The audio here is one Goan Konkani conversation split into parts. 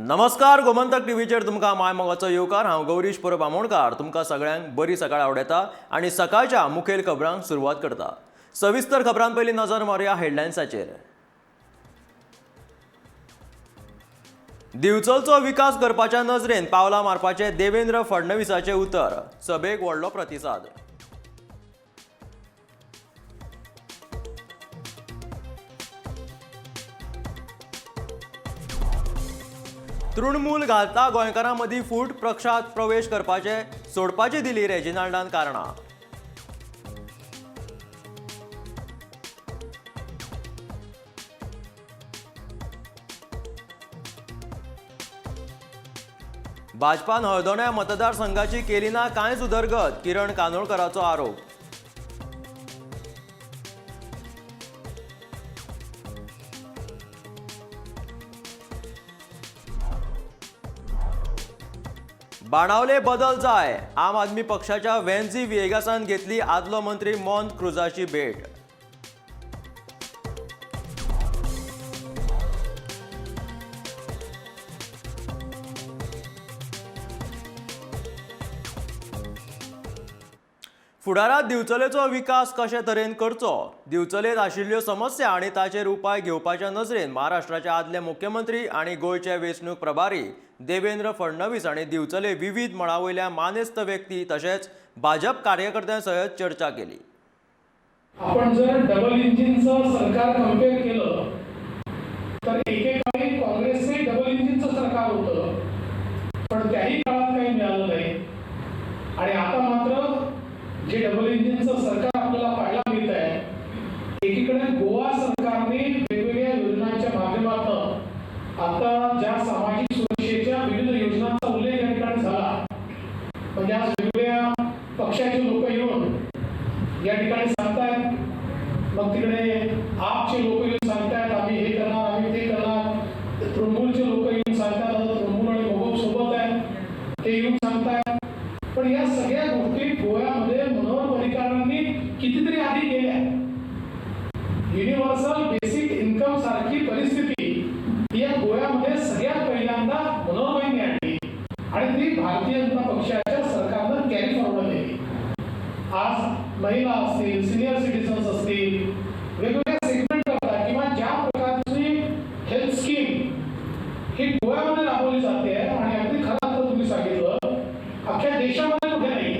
नमस्कार, गोमंतक टीव्हीचेर तुमकां माय मोगाचो येवकार. हांव गौरीश परब आमोणकार तुमकां सगळ्यांक बरी सकाळ आवडयता आनी सकाळच्या मुखेल खबरांक सुरवात करता. सविस्तर खबरां पयलीं नजर मारुया हेडलायन्साचेर. दिवचलचो विकास करपाच्या नजरेन पावलां मारपाचें देवेंद्र फडणवीसाचें उतर, सभेक व्हडलो प्रतिसाद. तृणमूल घालता गोंयकारां मदीं फूट, पक्षांत प्रवेश करपाचे सोडपाची दिली रेजिनाल्डान कारणां. भाजपान हळदोण्या मतदारसंघाची केली ना कांयच उदरगत, किरण कानोळकराचो आरोप. बाणावले बदल जाय, आम आदमी पक्षाच्या वेन्झी व्हिएगासान घेतली आदलो मंत्री मॉन क्रुजाची भेट. फुडारात दिवचलेचो विकास कशे तरेन करचो, दिवचलेंत आशिल्ल्यो समस्या आनी ताचेर उपाय घेवपाच्या नजरेन महाराष्ट्राचे आदले मुख्यमंत्री आनी गोंयचे वेंचणूक प्रभारी देवेंद्र फडणवीस हांणी दिवचले विवीध मळा वयल्या मानेस्त व्यक्ती तशेंच भाजप कार्यकर्त्यां सयत चर्चा केली. आपण जर डबल इंजिनचं सरकार कंपेअर केलं तर एकेकाळी काँग्रेसचे डबल इंजिनचं सरकार होतं, पण त्याही काळात काही मिळालं नाही. आणि आता मात्र जे डबल इंजिनचं सरकार आपल्याला पाहायला मिळत आहे, एकीकडे गोवा सरकारने वेगवेगळ्या योजनांच्या माध्यमातून आता ज्या सामाजिक सुरक्षेच्या विविध योजनांचा उल्लेख या ठिकाणी झाला, म्हणजे आज वेगवेगळ्या पक्षाचे लोक येऊन या ठिकाणी सांगतायत, मग तिकडे आपचे लोक येऊन सांगतायत आम्ही हे करणार आम्ही ते करणार, तृणमूलचे लोक येऊन सांगतात आता तृणमूल आणि मगोप सोबत आहेत ते येऊन सांगतायत. पण या सगळ्या गोष्टी गोव्यामध्ये मनोहर पर्रिकरांनी कितीतरी आधी केल्या. युनिव्हर्सल बेसिक इन्कम सारखी परिस्थिती या गोव्यामध्ये सगळ्यात पहिल्यांदा मनोहरभाईंनी आणली आणि ती भारतीय जनता पक्षाच्या सरकारनं कॅरी फॉरवर्ड केली. आज महिला असतील, सिनियर सिटीजन्स असतील, वेगवेगळ्या सेगमेंट करता किंवा ज्या प्रकारची हेल्थ स्कीम ही गोव्यामध्ये राबवली जाते आणि अगदी खरं तर तुम्ही सांगितलं अख्ख्या देशामध्ये कुठे नाही,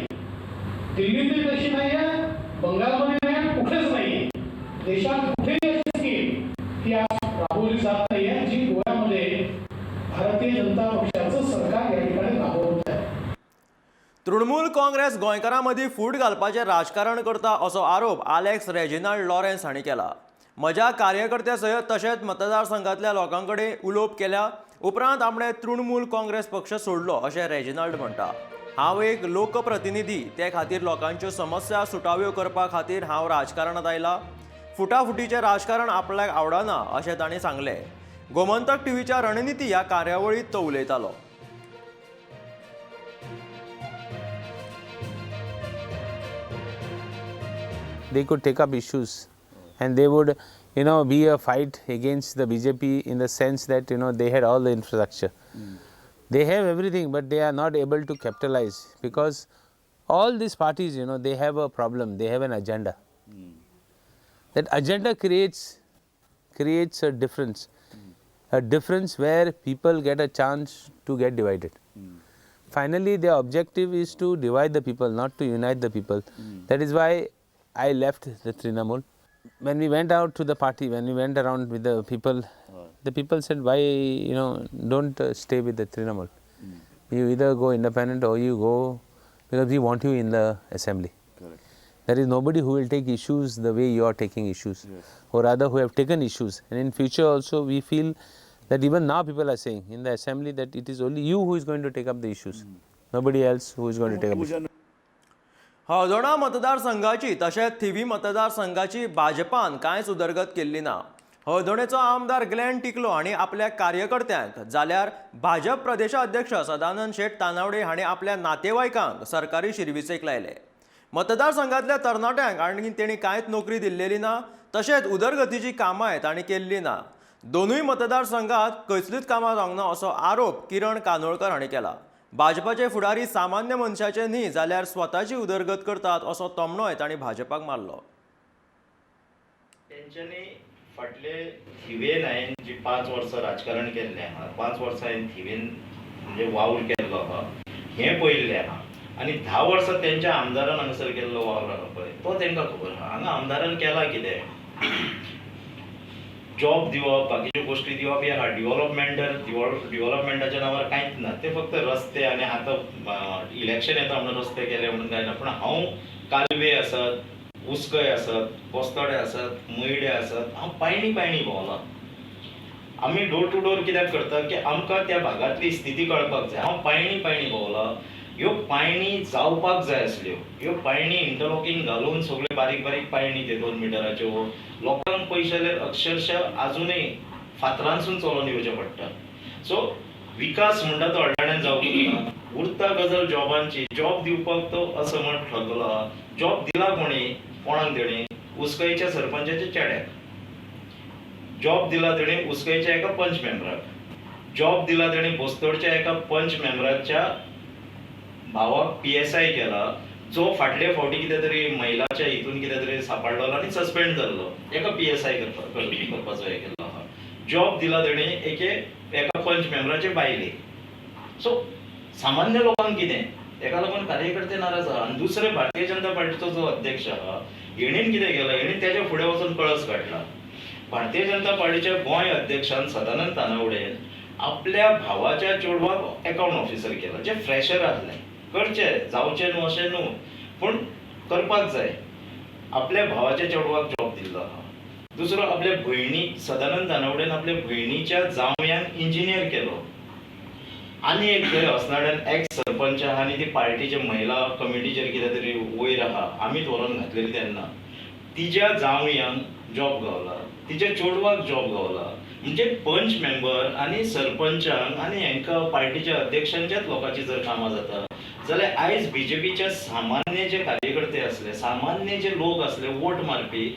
दिल्लीतही तशी नाही आहे, बंगालमध्ये नाही आहे, कुठेच नाही, देशात कुठेही अशी स्कीम ही आज राबवली जात नाही आहे जी गोव्यामध्ये भारतीय जनता पक्षाचं सरकार या ठिकाणी राबवत आहे. तृणमूल काँग्रेस गोंयकारां मदीं फूट घालपाचें राजकारण करता असो आरोप आलेक्स रेजिनाल्ड लॉरेन्स हांणी केला. म्हज्या कार्यकर्त्यां सयत तशेंच मतदारसंघांतल्या लोकां कडेन उलोवप केल्या उपरांत आपणें तृणमूल काँग्रेस पक्ष सोडलो अशें रेजिनाल्ड म्हणटा. हांव एक लोकप्रतिनिधी, ते खातीर लोकांच्यो समस्या सुटाव्यो करपा खातीर हांव राजकारणांत आयला. फुटाफुटीचें राजकारण आपल्याक आवडना अशें तांणी सांगलें. गोमंतक टीव्हीच्या रणनिती ह्या कार्यावळींत तो उलयतालो. They could take up issues and they would, you know, be a fight against the BJP in the sense that, you know, they had all the infrastructure. They have everything, but they are not able to capitalize because all these parties, you know, they have a problem, they have an agenda. That agenda creates a difference, a difference where people get a chance to get divided. Finally, their objective is to divide the people, not to unite the people. That is why I left the Trinamool. When we went out to the party, when we went around with the people said, why, you know, don't stay with the Trinamool. You either go independent or you go, because we want you in the assembly. Correct. There is nobody who will take issues the way you are taking issues, yes, or rather who have taken issues. And in future also we feel that even now people are saying in the assembly that it is only you who is going to take up the issues, nobody else who is going to take up issues. Aldona मतदारसंघाची तशेंच थिवी मतदारसंघाची भाजपान कांयच उदरगत केल्ली ना. हळदोणेचो आमदार ग्लॅन टिकलो हांणी आपल्या कार्यकर्त्यांक जाल्यार भाजप प्रदेशाध्यक्ष सदानंद शेट तानावडे हांणी आपल्या नातेवाईकांक सरकारी शिरविसेक लायले. मतदारसंघांतल्या तरणाट्यांक आनी तेणी कांयच नोकरी दिल्लेली ना, तशेंच उदरगतीची कामांय तांणी केल्ली ना. दोनूय मतदारसंघात कसलीच कामां जावंक ना असो आरोप किरण कानोळकर हांणी केला. भाजपाचे फुडारी सामान्य मनशाचे न्ही जाल्यार स्वताची उदरगत करतात असो तोमणोय तांणी भाजपाक मारलो. तेंच्यांनी फाटले थिवेन हांवें जी 5 वर्सां राजकारण केल्लें आहा, 5 वर्सां हांवें थिवेन म्हणजे वावर केल्लो आहा हें पळयल्लें आहा आनी 10 वर्सां तेंच्या आमदारान हांगासर केल्लो वावर आहा पळय तो तेंकां खबर आहा. हांगा आमदारान केला कितें, जॉब दिवप, बाकीच्यो गोश्टी दिवप हें आहा. डिवॉलपमेंटाच्या नांवार कांयच ना, ते फक्त रस्ते आनी आतां इलेक्शन येता म्हणून रस्ते केले म्हणून कांय ना. पूण हांव कालवे आसत, उसकय आसत, कोस्तोडे आसत, मयडे आसत, हांव पायणी पायणी भोंवलां. आमी डोर टू डोर कित्याक करता की आमकां त्या भागांतली स्थिती कळपाक जाय. हांव पायणी पायणी भोंवलां, ह्यो पायणी जावपाक जाय आसल्यो, ह्यो पायणी इंटरलॉकींग घालून सगळ्यो बारीक बारीक पायणी ते 2 मिटराच्यो लोकांक पयशे जाल्यार अक्षरशः आजुनूय फातरांसून चलोवन येवचें पडटा. सो विकास म्हणटा तो अडाण्यान जावंक ना. उरता गजाल जॉबांची, जॉब दिवपाक तो असमर्थ ठरलेलो आहा. जॉब दिला कोणी, कोणाक तेणी उसकयच्या सरपंचाच्या चेड्याक जॉब दिला, तेणी उसकयच्या एका पंच मेंबराक जॉब दिला, तेणी बोस्तोडच्या एका पंच मेंबराच्या भावाक PSI केला, जो फाटले फावटी कितें तरी महिलाच्या हितून कितें तरी सापडलो आनी सस्पेंड जाल्लो, एका PSI करपाचो हें केल्लो आहा. जॉब दिला तेणी एका पंच मेंबराचे बायलेक. सो सामान्य लोकांक कितें, हेका लागून कार्यकर्ते नाराज आहा. आनी दुसरे भारतीय जनता पार्टीचो जो अध्यक्ष आहा हेणेन कितें केलां, हेणेन तेच्या फुडें वचून कळस काडला. भारतीय जनता पार्टीच्या गोंय अध्यक्षान सदानंद तानावडेन आपल्या भावाच्या चेडवाक एकाउंट ऑफिसर केला, जे फ्रेशर आसले, करचे जावचें न्हू अशें न्हू पूण करपाक जाय. आपल्या भावाच्या चेडवाक जॉब दिल्लो आहा. दुसरो आपल्या भयणी, सदानंद तानावडेन आपल्या भयणीच्या जावयान इंजिनियर केलो. आनी एक थंय असनाड्यान एक्स सरपंच आहा आनी ती पार्टीच्या महिला कमिटीचेर कितें तरी वयर आहा, आमीच व्हरोन घातलेली तेन्ना, तिच्या जावयांक जॉब गावला, तिच्या चेडवाक जॉब गावला. म्हणजे पंच मेंबर आनी सरपंचांक आनी हेंकां पार्टीच्या अध्यक्षांच्याच लोकांची जर कामां जाता जाल्यार आयज बीजेपीच्या सामान्य जे कार्यकर्ते आसले, सामान्य जे लोक आसले वोट मारपी,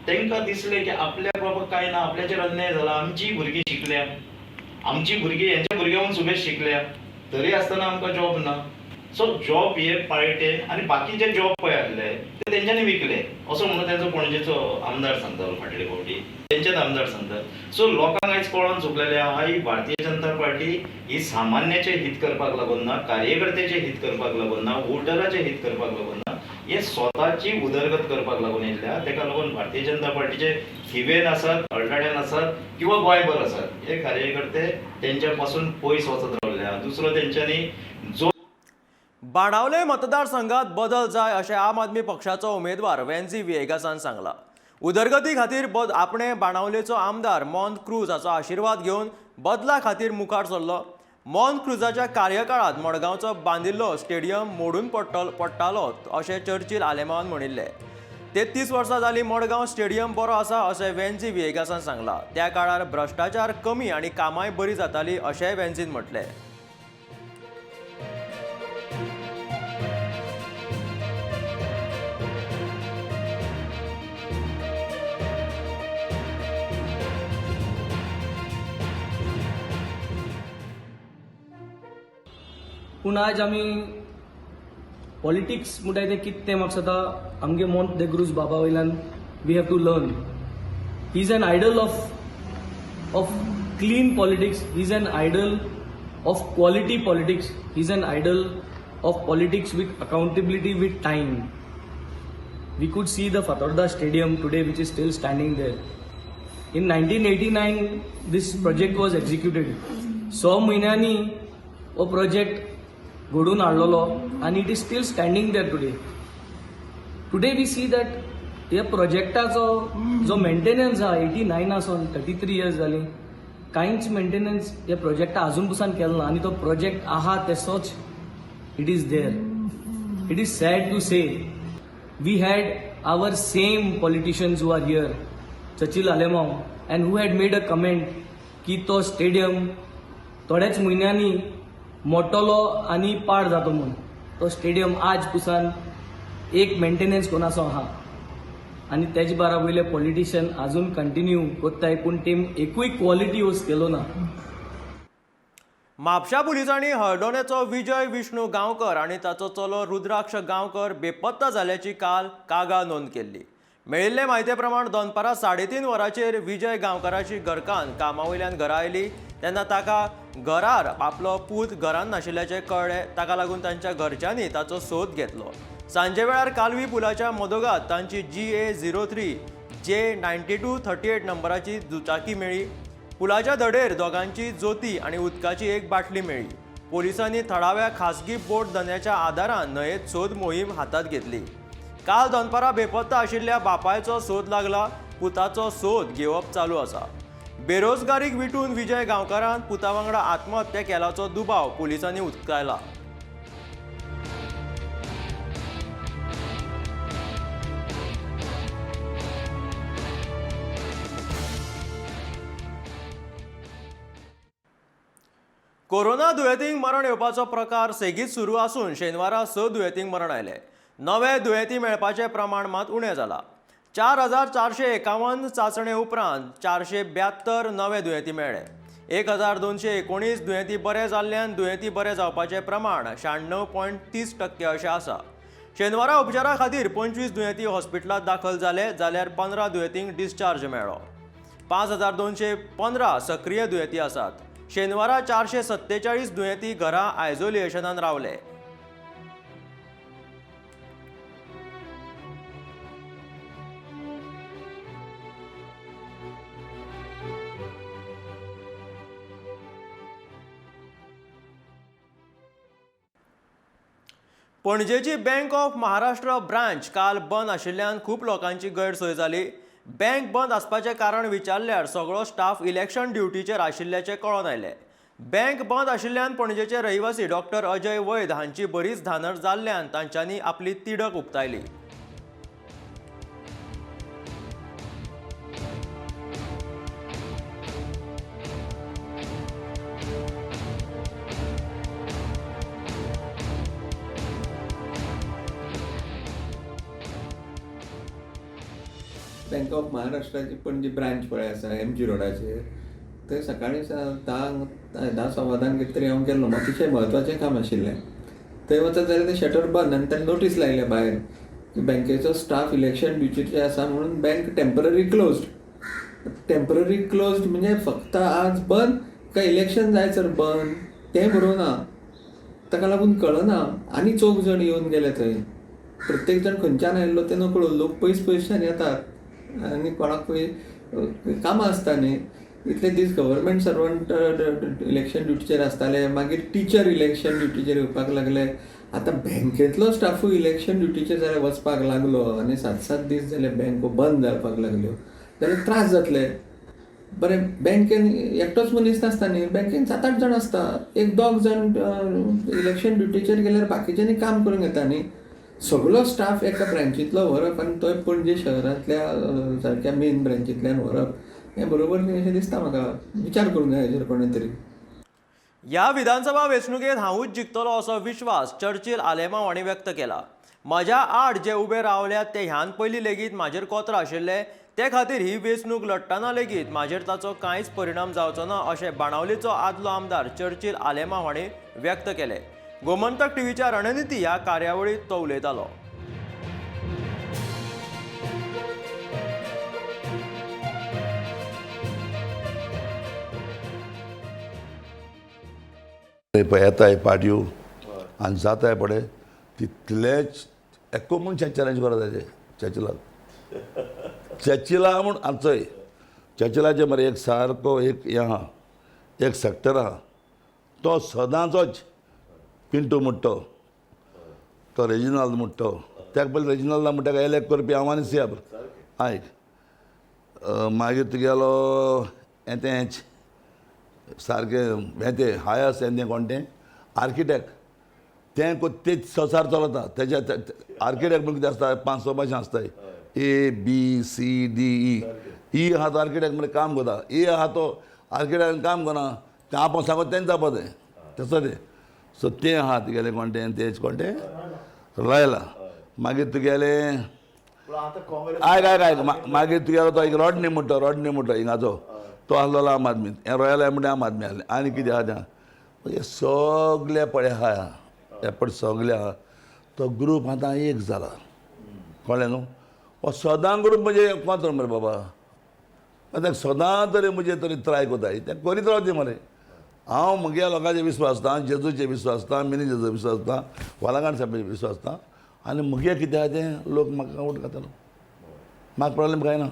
तांकां दिसलें की आपल्या बाबा कांय ना, आपल्याचेर अन्याय जाला, आमची भुरगीं शिकल्या, आमची भुरगीं हेंच्या भुरग्यांहून सुबेज शिकल्या, तरी आसतना आमकां जॉब ना. सो जॉब हे पार्टेन आनी बाकीचे जॉब पळय आसले ते तेंच्यांनी विकले असो म्हणून तेंचो पणजेचो आमदार सांगतालो फाटले फावटी, तेंचेच आमदार सांगतात. सो लोकांक आयज कळोन चुकलेलें आहा ही भारतीय जनता पार्टी ही सामान्याचें हित करपाक लागून ना, कार्यकर्त्याचें हित करपाक लागून ना, वोटराचें हित करपाक लागून ना, हे स्वताची उदरगत करपाक लागून येयल्ल्या. तेका लागून भारतीय जनता पार्टीचे थिवेन आसात, अळटाड्यान आसात किंवा गोंयभर आसात हे कार्यकर्ते तेंच्या पासून पयस वचत रावले आहा. दुसरो तेंच्यांनी जो बाणावले मतदारसंघात बदल जाय अशें आम आदमी पक्षाचो उमेदवार वेन्झी व्हिएगासान सांगला. उदरगती खातीर आपणे बाणावलेचो आमदार मॉन क्रूज हाचो आशिर्वाद घेवन बदला खातीर मुखार सरलो. मॉन क्रूजाच्या कार्यकाळांत मडगांवचो बांदिल्लो स्टेडियम मोडून पडटालो अशें चर्चिल आलेमांवान म्हणिल्लें. 33 वर्सां जालीं मडगांव स्टेडियम बरो आसा अशें वेन्झी व्हिएगासान सांगलां. त्या काळार भ्रश्टाचार कमी आनी कामांय बरीं जातालीं अशेंय वेन्झीन म्हटलें. पूण आयज आमी पॉलिटिक्स म्हणटाय तें कितें तें म्हाका दिसता आमगे मोंत दे क्रूज बाबा वयल्यान we have to learn. He is an idol of clean politics, he is an idol of quality politics, he is an idol of politics with accountability with time. We could see the Fatorda stadium today which is still standing there. In 1989 this project was executed. 6 म्हयन्यांनी हो प्रोजेक्ट घडून हाडलेलो आनी it is still standing there today. Today we see that ह्या प्रोजेक्टाचो जो मेंटेनन्स आहा 89 आसून 33 इयर्स जाली, कांयच मेंटेनन्स ह्या प्रोजेक्टा आजून पसून केलो ना आनी तो प्रोजेक्ट आहा तसोच it is there. It is sad to say we had our same politicians who are here, Churchill Alemao, and who had made a comment की तो स्टेडियम थोड्याच म्हयन्यांनी मोडटलो आनी पाड जातो म्हूण. तो स्टेडियम आज पुसान एक मेंटेनन्स कोणाचो आहा. आनी तेजे बारा वयले पॉलिटिशियन आजून कंटिन्यू कोत्ताय पूण तेम एकूय क्वॉलिटी वस्त केलो ना. म्हापशा पुलिसांनी हळदोण्याचो विजय विष्णू गांवकर आनी ताचो चलो रुद्राक्ष गांवकर बेपत्ता जाल्याची काल कागाळ नोंद केल्ली. मेळिल्ले म्हायते प्रमाण दनपारां 3:30 वरांचेर विजय गांवकराची घरकान्न कामा वयल्यान घरा आयली तेन्ना ताका घरार आपलो पूत घरांत नाशिल्ल्याचें कळ्ळें. ताका लागून तांच्या घरच्यांनी ताचो सोद घेतलो. सांजे वेळार कालवी पुलाच्या मदोगात तांची GA 03 J 9238 नंबराची दुचाकी मेळ्ळी. पुलाच्या धडेर दोगांची जोती आनी उदकाची एक बाटली मेळ्ळी. पोलिसांनी थळाव्या खासगी बोट धन्याच्या आदारान न्हंयेत सोद मोहीम हातांत घेतली. काल दनपारां बेपत्ता आशिल्ल्या बापायचो सोद लागला. पुताचो सोद घेवप चालू आसा. बेरोजगारीक विटून विजय गांवकारान पुता वांगडा आत्महत्या केल्याचो दुबाव पोलिसांनी उक्तायला. कोरोना दुयेंतींक मरण येवपाचो प्रकार सेगीत सुरू आसून शेनवारा 6 दुयेंतींक मरण आयलें. नवे दुयेंती मेळपाचें प्रमाण मात उणें जालां. 4451 चांचणे उपरांत 472 नवे दुयेंती मेळ्ळे. 1219 दुयेंती बरे जाल्ल्यान दुयेंती बरे जावपाचें प्रमाण 96.30% अशें आसा. शेनवारा उपचारा खातीर 25 दुयेंती हॉस्पिटलांत दाखल जाले जाल्यार 15 दुयेंतींक डिस्चार्ज मेळ्ळो. 5215 सक्रीय दुयेंती आसात. शेनवारा 447 दुयेंती घरा आयसोलेशनान रावले. पणजेची बँक ऑफ महाराष्ट्र ब्रांच काल बंद आशिल्ल्यान खूब लोकांची गैरसोय जाली. बँक बंद आसपाचें कारण विचारल्यार सगळो स्टाफ इलेक्शन ड्युटीचेर आशिल्ल्याचें कळोन आयलें. बँक बंद आशिल्ल्यान पणजेचे रहिवासी डॉक्टर अजय वैद हांची बरीच धानर जाल्ल्यान तांच्यांनी आपली तिडक उक्तायली. बँक ऑफ महाराष्ट्राची पणजी ब्रांच पळय आसा एमजी रोडाचेर, थंय सकाळीं 10 सव्वा 10 कितें तरी हांव गेल्लो. अतिशय म्हत्वाचें काम आशिल्लें. थंय वचत जाल्यार तें शटर बंद आनी ताणें नोटीस लायल्या भायर की बँकेचो स्टाफ इलेक्शन ड्युटीचेर आसा म्हणून bank temporary closed. Temporary closed म्हणजे फक्त आज बंद काय इलेक्शन जायसर बंद तें बरोवना. ताका लागून कळना. आनी चौग जाण येवन गेले थंय. प्रत्येक जाण खंयच्यान आयिल्लो तें नकळो. लोक पयस पयसच्यान येतात आनी कोणाक पळय कामां आसता न्ही. इतले दीस गव्हर्मेंट सर्वंट इलेक्शन ड्युटीचेर आसताले, मागीर टिचर इलेक्शन ड्युटीचेर येवपाक लागले, आतां बँकेंतलो स्टाफूय इलेक्शन ड्युटीचेर जाल्यार वचपाक लागलो आनी 7-7 दीस जाले बँको बंद जावपाक लागल्यो जाल्यार त्रास जातले. बरें, बँकेन एकटोच मनीस नासता न्ही, बँकेन 7-8 जाण आसता. एक दोग जाण इलेक्शन ड्युटीचेर गेल्यार बाकीच्यांनी काम करून घेता न्ही. सगलो स्टाफ एका ब्रांचींतलो व्हरप आनी तोय पणजे शहरांतल्या सारक्या मेन ब्रांचींतल्यान व्हरप हें बरोबर न्ही अशें दिसता म्हाका. विचार करूंक जाय हेजेर कोणें तरी. ह्या विधानसभा वेंचणुकेंत हांवूच जिखतलो असो विश्वास चर्चिल आलेमांव हांणी व्यक्त केला. म्हज्या आड जे उबे रावल्यात ते ह्यान पयलीं लेगीत म्हाजेर कोत्र आशिल्ले, ते खातीर ही वेंचणूक लढटना लेगीत म्हाजेर ताचो कांयच परिणाम जावचो ना अशें बाणावलीचो आदलो आमदार चर्चिल आलेमांव हांणी व्यक्त केलें. गोमंतक टीव्हीच्या रणनिती ह्या कार्यावळींत तो उलयतालो. येताय पाटयो आनी जाताय पळय तितलेच एक्को म्हूण चॅचलांचे बरें जाचे चॅचलाक चॅचिला म्हूण आमचोय चॅचिलाचे मरे एक सारको एक हें आहा, एक सेक्टर आहा, तो सदांचोच पिंटू म्हणटा तो, रेजिनाल्द म्हणटा, तेका पयलीं रेजिनाल्दा म्हणटा ताका एलेक्ट करपी हांव आनी सियाब आयक. मागीर तुगेलो हें तेंच सारकें हें तें हायस हें तें कोण तें आर्किटेक्ट तें तेच संवसार चलता तेज्या आर्किटेक्ट म्हणून कितें आसता 5-6 भाशेन आसताय, A B C D E. E आहा तो आर्किटेक्ट म्हणल्यार काम करता, ए आहा तो आर्किटेक्ट काम करना, तें आपूण सांगता तेंच जावपा तें तसो तें. सो तें आहा तुगेलें कोण तें तेच कोण तें लायला. मागीर तुगेलें आयक आयक आयक, मागीर तुगेलो तो एक रॉडनी म्हणटा, रॉडनी म्हणटा हिंगाचो, तो आसलेलो आम आदमी, हें रॉयल म्हणटा आम आदमी आसलें. आनी कितें आहा तें हे सगळे पळय आहा, हे पळय सगळे आहा, तो ग्रूप आतां एक जाला, कळ्ळें न्हू. हो सदां ग्रूप म्हणजे कोण तर मरे बाबा, आतां सदां तरी म्हणजे तरी ट्राय कोताय, तें करीत रावती मरे. हांव म्हगे लोकांचे विस्वास आसता, जेजूचे विस्वास आसता, मिनीजेचो विस्वास आसता, वालांगाण साहेबाचेर विस्वास आसता, आनी म्हगे कितें आहा तें लोक म्हाका वोट घातलो, म्हाका प्रॉब्लेम कांय ना.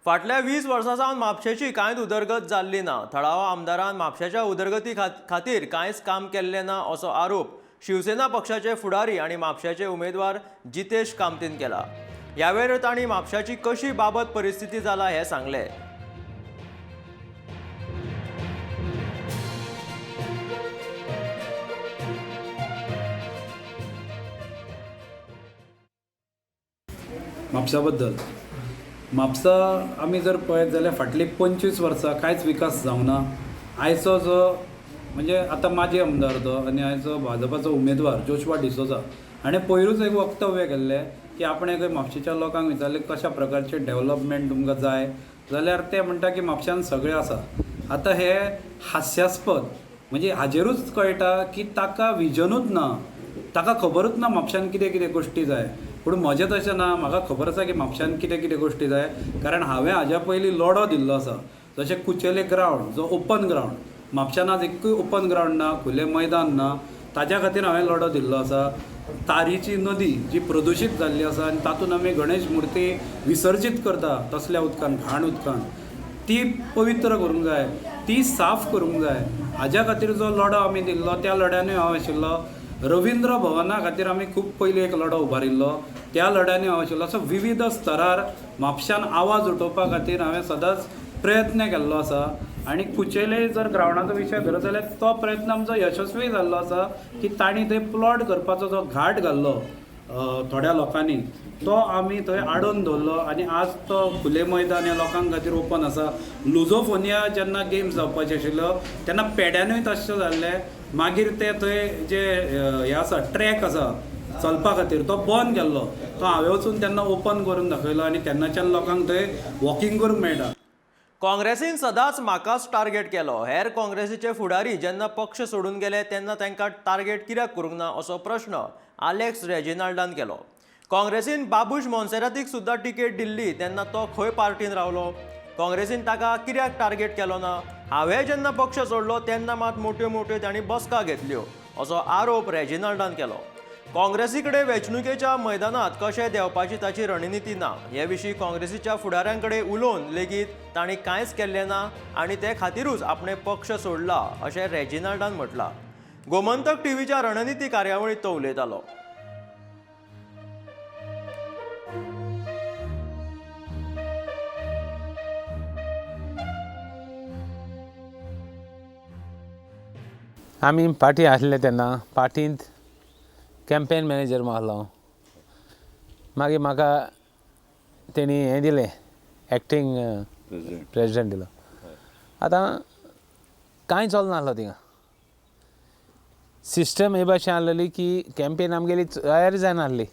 फाटल्या 20 वर्सां सावन म्हापशेची कांयच उदरगत जाल्ली ना. थळाव्या आमदारान म्हापशेच्या उदरगती खातीर कांयच काम केल्लें ना असो आरोप शिवसेना पक्षाचे फुडारी आनी म्हापशेचे उमेदवार जितेश कामतीन केला. ह्या वेळार तांणी म्हापशाची कशी बाबत परिस्थिती जाला हें सांगलें. म्हापसा बद्दल, म्हापसा आमी जर पळयत जाल्यार फाटलीं 25 वर्सां कांयच विकास जावना. आयचो जो म्हणजे आतां माजी आमदार तो आनी आयचो भाजपाचो उमेदवार जोशुआ डिसोजा हाणें पयरूच एक वक्तव्य केल्लें की आपणें खंय म्हापशेच्या लोकांक विचारलें कशा प्रकारचें डेवलपमेंट तुमकां जाय जाल्यार ते म्हणटा की म्हापश्यान सगळें आसा. आतां हें हास्यास्पद, म्हणजे हाजेरूच कळटा की ताका विजनूच ना, ताका खबरूच ना म्हापश्यान कितें कितें गोश्टी जाय. पूण म्हजें तशें ना, म्हाका खबर आसा की म्हापश्यान कितें कितें गोश्टी जाय, कारण हांवें हाज्या पयलीं लढो दिल्लो आसा. जशें कुचेले ग्रावंड जो ओपन ग्रावंड, म्हापश्यान आज एकूय ओपन ग्रावंड ना, खुलें मैदान ना, ताज्या खातीर हांवें लढो दिल्लो आसा. तारीची नदी जी प्रदुशीत जाल्ली आसा आनी तातूंत आमी गणेश मुर्ती विसर्जीत करता तसल्या उदकान, घाण उदकान, ती पवित्र करूंक जाय, ती साफ करूंक जाय. हाज्या खातीर जो लढो आमी दिल्लो त्या लढ्यानूय हांव आशिल्लो. रविंद्र भवना खातीर आमी खूब पयलीं एक लढो उबारिल्लो, त्या लढ्यांनी हांव आशिल्लो. असो विविध स्तरार म्हापश्यान आवाज उठोवपा खातीर हांवें सदांच प्रयत्न केल्लो आसा. आनी कुचेले जर ग्रावंडाचो विशय धरत जाल्यार तो प्रयत्न आमचो यशस्वी जाल्लो आसा की तांणी थंय प्लॉट करपाचो जो घाट घाल्लो थोड्या लोकांनी, तो आमी थंय आडोवन दवरलो आनी आज तो खुले मैदान ह्या लोकां खातीर ओपन आसा. लुजोफोनिया जेन्ना गेम्स जावपाचे आशिल्ल्यो तेन्ना पेड्यानूय तशें जाल्लें. मागीर ते थंय जे हे आसा ट्रॅक आसा चलपा खातीर तो बंद केल्लो, तो हांवें वचून तेन्ना ओपन करून दाखयलो आनी तेन्नाच्यान लोकांक थंय वॉकिंग करूंक मेळटा. काँग्रेसीन सदांच म्हाकाच टार्गेट केलो. हेर काँग्रेसीचे फुडारी जेन्ना पक्ष सोडून गेले तेन्ना तांकां टार्गेट कित्याक करूंक ना असो प्रश्न आलेक्स रेजिनाल्डान केलो. काँग्रेसीन बाबूश मोन्सेरातीक सुद्दां तिकेट दिल्ली तेन्ना तो खंय पार्टीन रावलो? काँग्रेसीन ताका कित्याक टार्गेट केलो ना? हांवें जेन्ना पक्ष सोडलो तेन्ना मात मोट्यो मोट्यो तांणी बसका घेतल्यो असो आरोप रेजिनाल्डान केलो. काँग्रेसी कडेन वेंचणुकेच्या मैदानांत कशें देंवपाची ताची रणनिती ना हे विशीं काँग्रेसीच्या फुडाऱ्यां कडेन उलोवन लेगीत तांणी कांयच केल्लें ना आनी ते खातीरूच आपणें पक्ष सोडला अशें रेजिनाल्डान म्हटलां. गोमंतक टीव्हीच्या रणनिती कार्यावळींत तो उलयतालो. आमी पार्टी आसले तेन्ना पार्टींत कॅम्पेन मॅनेजर म्हूण आसलो हांव. मागीर म्हाका तेणी हें दिलें, एक्टींग प्रेजिडेंट दिलो. आतां कांय चलनासलो थिंगा. सिस्टम हे भाशेन आसलेली की कॅम्पेन आमगेली तयारी जायनासली.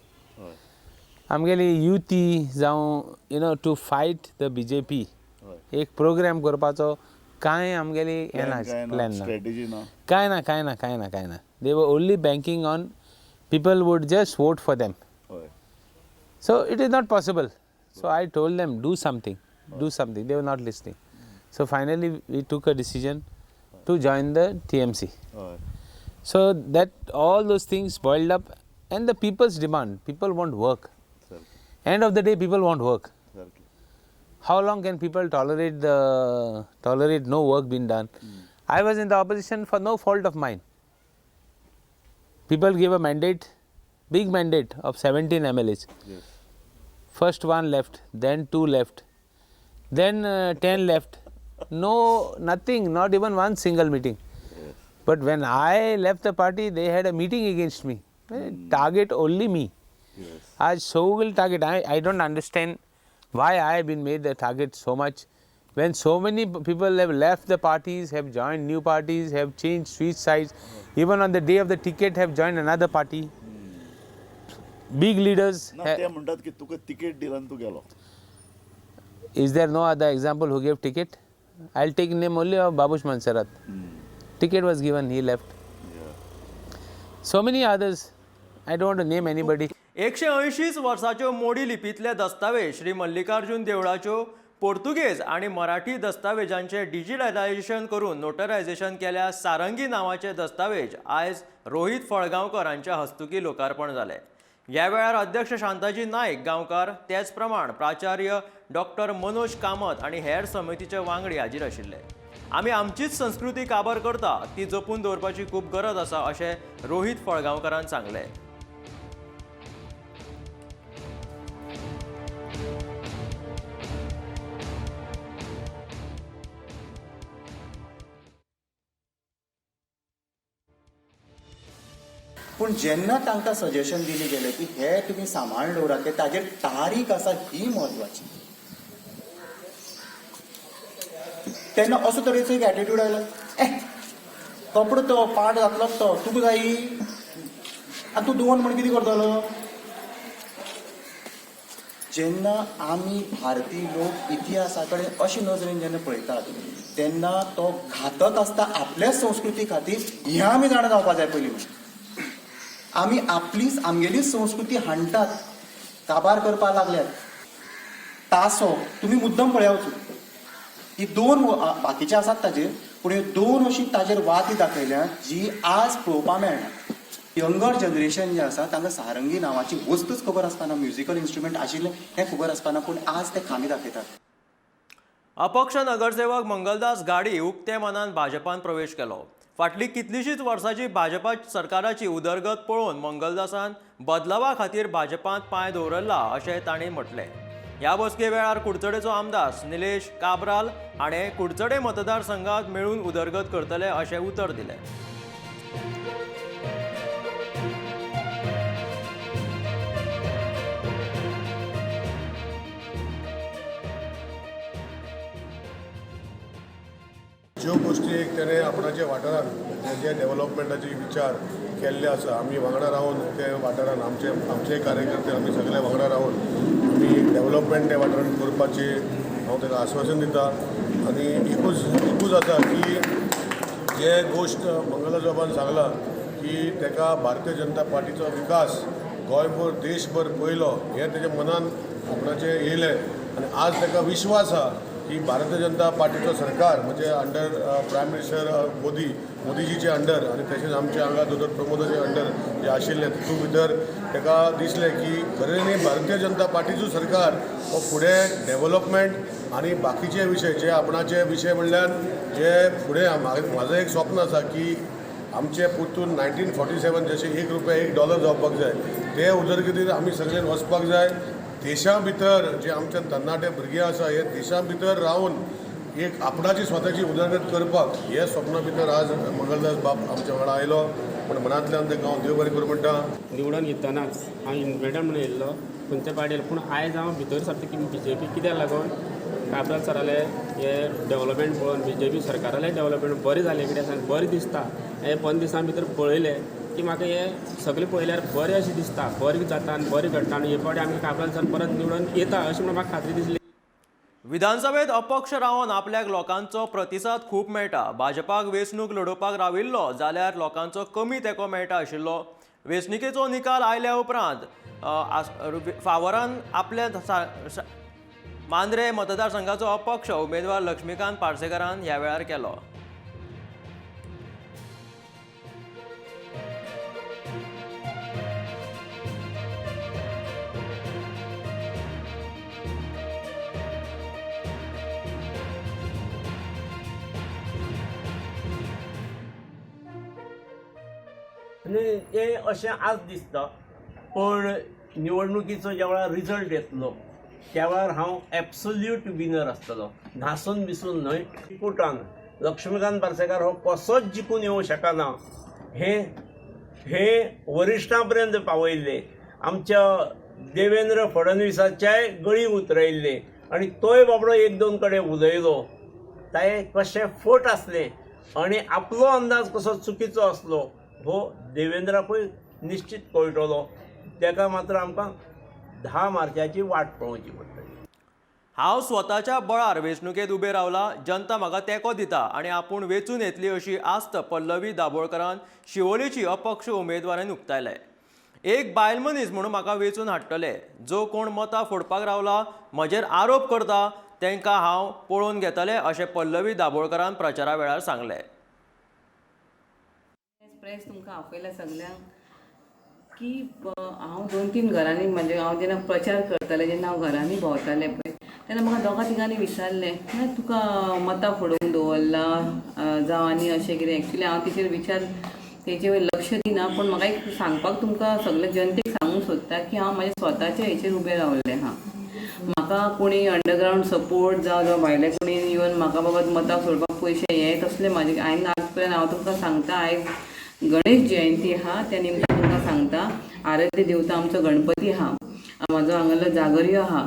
आमगेली युती जावं you know to fight the B J P एक प्रोग्राम करपाचो कांय आमगेली हें ना, प्लॅन ना, कांय ना, कांय ना, कांय ना, कांय ना. They were only banking on people would just vote for them. So it is not possible. So I told them, do something, do something. They were not listening. So finally we took a decision to join the TMC. So that all those things boiled up and the people's demand, people want work. End of the day, people want work. How long can people tolerate no work being done? I was in the opposition for no fault of mine. People gave a mandate, big mandate of 17 MLAs. Yes. First one left, then two left, then 10 left. No, nothing, not even one single meeting. Yes. But when I left the party, they had a meeting against me. Target only me. Yes. As so will target. I don't understand why I have been made the target so much when so many people have left the parties, have joined new parties, have changed, switched sides, even on the day of the ticket have joined another party. Big leaders. ना ते म्हणटात की तुका तिकेट दिला आनी तूं गेलो. Is there no other example who gave ticket? I'll take name only of Babush Monserrate. Ticket was given, he left. So many others. I don't want to name anybody. 180 वर्साच्यो मोडी लिपींतले दस्तावेज श्री मल्लिकार्जुन देवळाच्यो पोर्तुगेज आनी मराठी दस्तावेजांचे डिजिटलायझेशन करून नोटरायझेशन केल्या सारंगी नांवाचे दस्तावेज आयज रोहित फळगांवकर हांच्या हस्तुकी लोकार्पण जालें. ह्या वेळार अध्यक्ष शांताजी नायक गांवकार, तेच प्रमाण प्राचार्य डॉक्टर मनोज कामत आनी हेर समितीचे वांगडी हाजीर आशिल्ले. आमी आमचीच संस्कृती काबार करता, ती जपून दवरपाची खूब गरज आसा अशें रोहित फळगांवकारान सांगलें. पूण जेन्ना तांकां सजेशन दिलें गेलें की हे तुमी सांबाळून दवरात, की ताजेर तारीख आसा ही म्हत्वाची, तेन्ना असो तरेचो एक एटिट्यूड आयलो, ए कपडो तो पाड जातलोच तो, तुका जायी आनी तूं दवर म्हण कितें करतलो. जेन्ना आमी भारतीय लोक इतिहासा कडेन अशे नजरेन जेन्ना पळयतात तेन्ना तो घातक आसता आपल्याच संस्कृती खातीर, हें आमी जाणा जावपा जाय. पयलीं म्हणून आमी आपलीच आमगेलीच संस्कृती हांडटात, काबार करपाक लागल्यात. तासो तुमी मुद्दम पळया वचून, ही दोन बाकीचे आसात ताजेर, पूण ह्यो दोन अशी ताजेर वाती दाखयल्या जी आज पळोवपाक मेळना. यंगर जनरेशन जें आसा तांकां सारंगी नांवाची वस्तूच खबर आसपाना, म्युजिकल इन्स्ट्रुमेंट आशिल्लें हें खबर आसपाना, पूण आज ते खांबे दाखयतात. अपक्ष नगरसेवक मंगलदास घाडी उक्ते मनान भाजपान प्रवेश केलो. फाटली कितलीशीच वर्सांची भाजपा सरकाराची उदरगत पळोवन मंगलदासान बदलावा खातीर भाजपांत पांय दवरला अशें तांणी म्हटलें. ह्या बसके वेळार कुडचडेचो आमदार निलेश काब्राल हाणें कुडचडे मतदारसंघात मेळून उदरगत करतले अशें उतर दिलें. ज्यो गोश्टी एक तेणें आपणाच्या वाठारान जे डेवलपमेंटाचे विचार केल्ले आसा, आमी वांगडा रावन ते वाठारान आमचे आमचे कार्यकर्ते आमी सगळे वांगडा रावन आमी डेवलपमेंट त्या वाठारान करपाची हांव ताका आश्वासन दिता. आनी एकूच आसा की जे गोश्ट मंगलदास बाबान सांगला की ताका भारतीय जनता पार्टीचो विकास गोंयभर देशभर पयलो हें तेज्या मनान आपणाचें येयलें आनी आज ताका विश्वास आसा की भारतीय जनता पार्टीचो सरकार म्हणजे अंडर प्रायम मिनिस्टर मोदीजीचे अंडर आनी तशेंच आमचे हांगा दोतोर प्रमोदाचे अंडर जे आशिल्ले तितून भितर ताका दिसलें की खरें भारतीय जनता पार्टीचो सरकार हो फुडें डेवलपमेंट आनी बाकीचे विशय जे आपणाचे विशय म्हणल्यार जे फुडें म्हाजो एक स्वप्न आसा की आमचे परतून 1947 जशें 1 रुपया 1 डॉलर जावपाक जाय ते उदरगतीर आमी सगळ्यान वचपाक जाय. देशा भितर जे आमचे तरणाटे भुरगे आसा हे देशा भितर रावन एक आपणाची स्वताची उदरगत करपाक हे स्वप्ना भितर आज मंगलदास बाब आमच्या वांगडा आयलो. पूण मनांतल्यान ताका हांव देव बरें करूं म्हणटा. निवडून येतनाच हांव इंडिपेंडंट म्हणून येयल्लो खंयच्या पार्टीर, पूण आयज हांव भितर सरता की बी जे पी कित्याक लागून काब्राल सराले हे डेवलपमेंट पळोवन बी जे पी सरकारालें डेवलपमेंट बरें जालें कितें आसा बरें दिसता. हे 15 दिसां भितर पळयलें की म्हाका हें सगळें पळयल्यार बरें अशें दिसता, बरें जाता आनी बरें घडटा आनी हे फावटी आमी काब्राल सर परत निवडून येता अशें म्हणून म्हाका खात्री दिसली. विधानसभेत अपक्ष रावन आपल्याक लोकांचो प्रतिसाद खूब मेळटा. भाजपाक वेंचणूक लडोवपाक राविल्लो जाल्यार लोकांचो कमी तेंको मेळटा आशिल्लो. वेंचणुकेचो निकाल आयल्या उपरांत फावरान आपल्या मांद्रे मतदारसंघाचो अपक्ष उमेदवार लक्ष्मीकांत पार्सेकारान ह्या वेळार केलो. आनी तें अशें आज दिसता, पूण निवडणुकीचो ज्या वेळार रिजल्ट येतलो त्या वेळार हांव एब्सोल्यूट विनर आसतलो, घासून बिसून न्हय. कुटान लक्ष्मीकांत पार्सेकार हो कसोच जिखून येवंक शकना हे वरिश्ठां पर्यंत पावयल्ले, आमच्या देवेंद्र फडणवीसाच्याय गळी उतरयल्ले आनी तोय बाबडो एक दोन कडेन उलयलो. ते कशें फट आसलें आनी आपलो अंदाज कसो चुकीचो आसलो हो देवेंद्राकूय निश्चित कळटलो. ताका मात्र आमकां 10 मार्चाची वाट पळोवची पडटली. हांव स्वताच्या बळार वेंचणुकेंत उबें रावला, जनता म्हाका तेंको दिता आनी आपूण वेंचून येतली अशी आस्त पल्लवी दाबोळकरान शिवोलेची अपक्ष उमेदवारान उक्तायले. एक बायल मनीस म्हणून म्हाका वेंचून हाडटले, जो कोण मतां फोडपाक रावला म्हजेर आरोप करता तांकां हांव पळोवन घेतले अशें पल्लवी दाबोळकरान प्रचारा वेळार सांगलें. प्रेस तुमकां आपयला सगल्यांक की हांव 2-3 घरांनी, म्हणजे हांव जेन्ना प्रचार करतालें जेन्ना हांव घरांनी भोंवतालें पळय तेन्ना म्हाका दोगां तिगांनी विचारलें तुका मतां फोडूंक दवरलां जावं आनी अशें कितें. एक्चुली हांव तेचेर विचार तेचेर लक्ष दिना, पूण म्हाका एक सांगपाक तुमकां सगळे जनतेक सांगूंक सोदता की हांव म्हाज्या स्वताच्या हेचेर उबें रावलें आहा. म्हाका कोणी अंडरग्रावंड सपोर्ट जावं भायले कोणी येवन म्हाका बाबा मतां सोडपाक पयशे हे तसले म्हाजे हांवें आज पर्यंत हांव तुमकां सांगता, आयज गणेश जयंती आहा त्या निमतान तुमकां सांगता, आराध्य देवता आमचो गणपती आहा, म्हाजो हांगासरलो जागरयो आहा,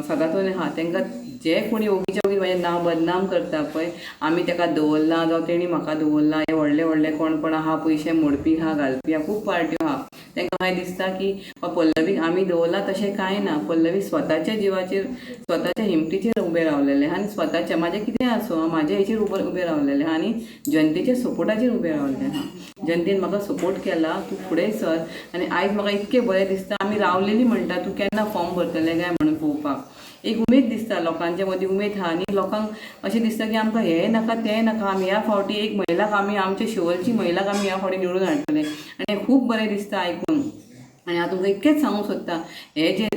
सदांच आहा, तांकां जे कोणी ओगीच्या ओगी म्हाजें नांव बदनाम करता पळय, आमी ताका दवरलां जावं तेणी म्हाका दवरलां, हे व्हडले व्हडले कोण कोण आहा पयशे मोडपी आहा घालपी आहा, खूब पार्ट्यो आहा, तांकां मागीर दिसता की पल्लवीक आमी दवरलां, तशें कांय ना. पल्लवी स्वताच्या जिवाचेर स्वताच्या हिमतीचेर उबें रावलेलें आनी स्वताच्या म्हाजें कितें आसूं हांव म्हाज्या हेचेर उबें रावलेलें आनी जनतेच्या सपोर्टाचेर उबें रावलें आहा. जनतेन म्हाका सपोर्ट केला, तूं फुडें सर आनी आयज म्हाका इतकें बरें दिसता. आमी रावलेली म्हणटा तूं केन्ना फॉर्म भरतलें काय म्हणून पळोवपाक, एक उमेद दिसता लोकांच्या मदीं, उमेद आहा आनी लोकांक अशें दिसता की आमकां हें नाका तें नाका, आमी ह्या फावटी एक महिलाक आमी आमच्या शिवोलची महिलाक आमी ह्या फावटी निवडून हाडटले आनी खूब बरें दिसता आयकून. आनी हांव तुमकां इतकेंच सांगूंक सोदता, हे जे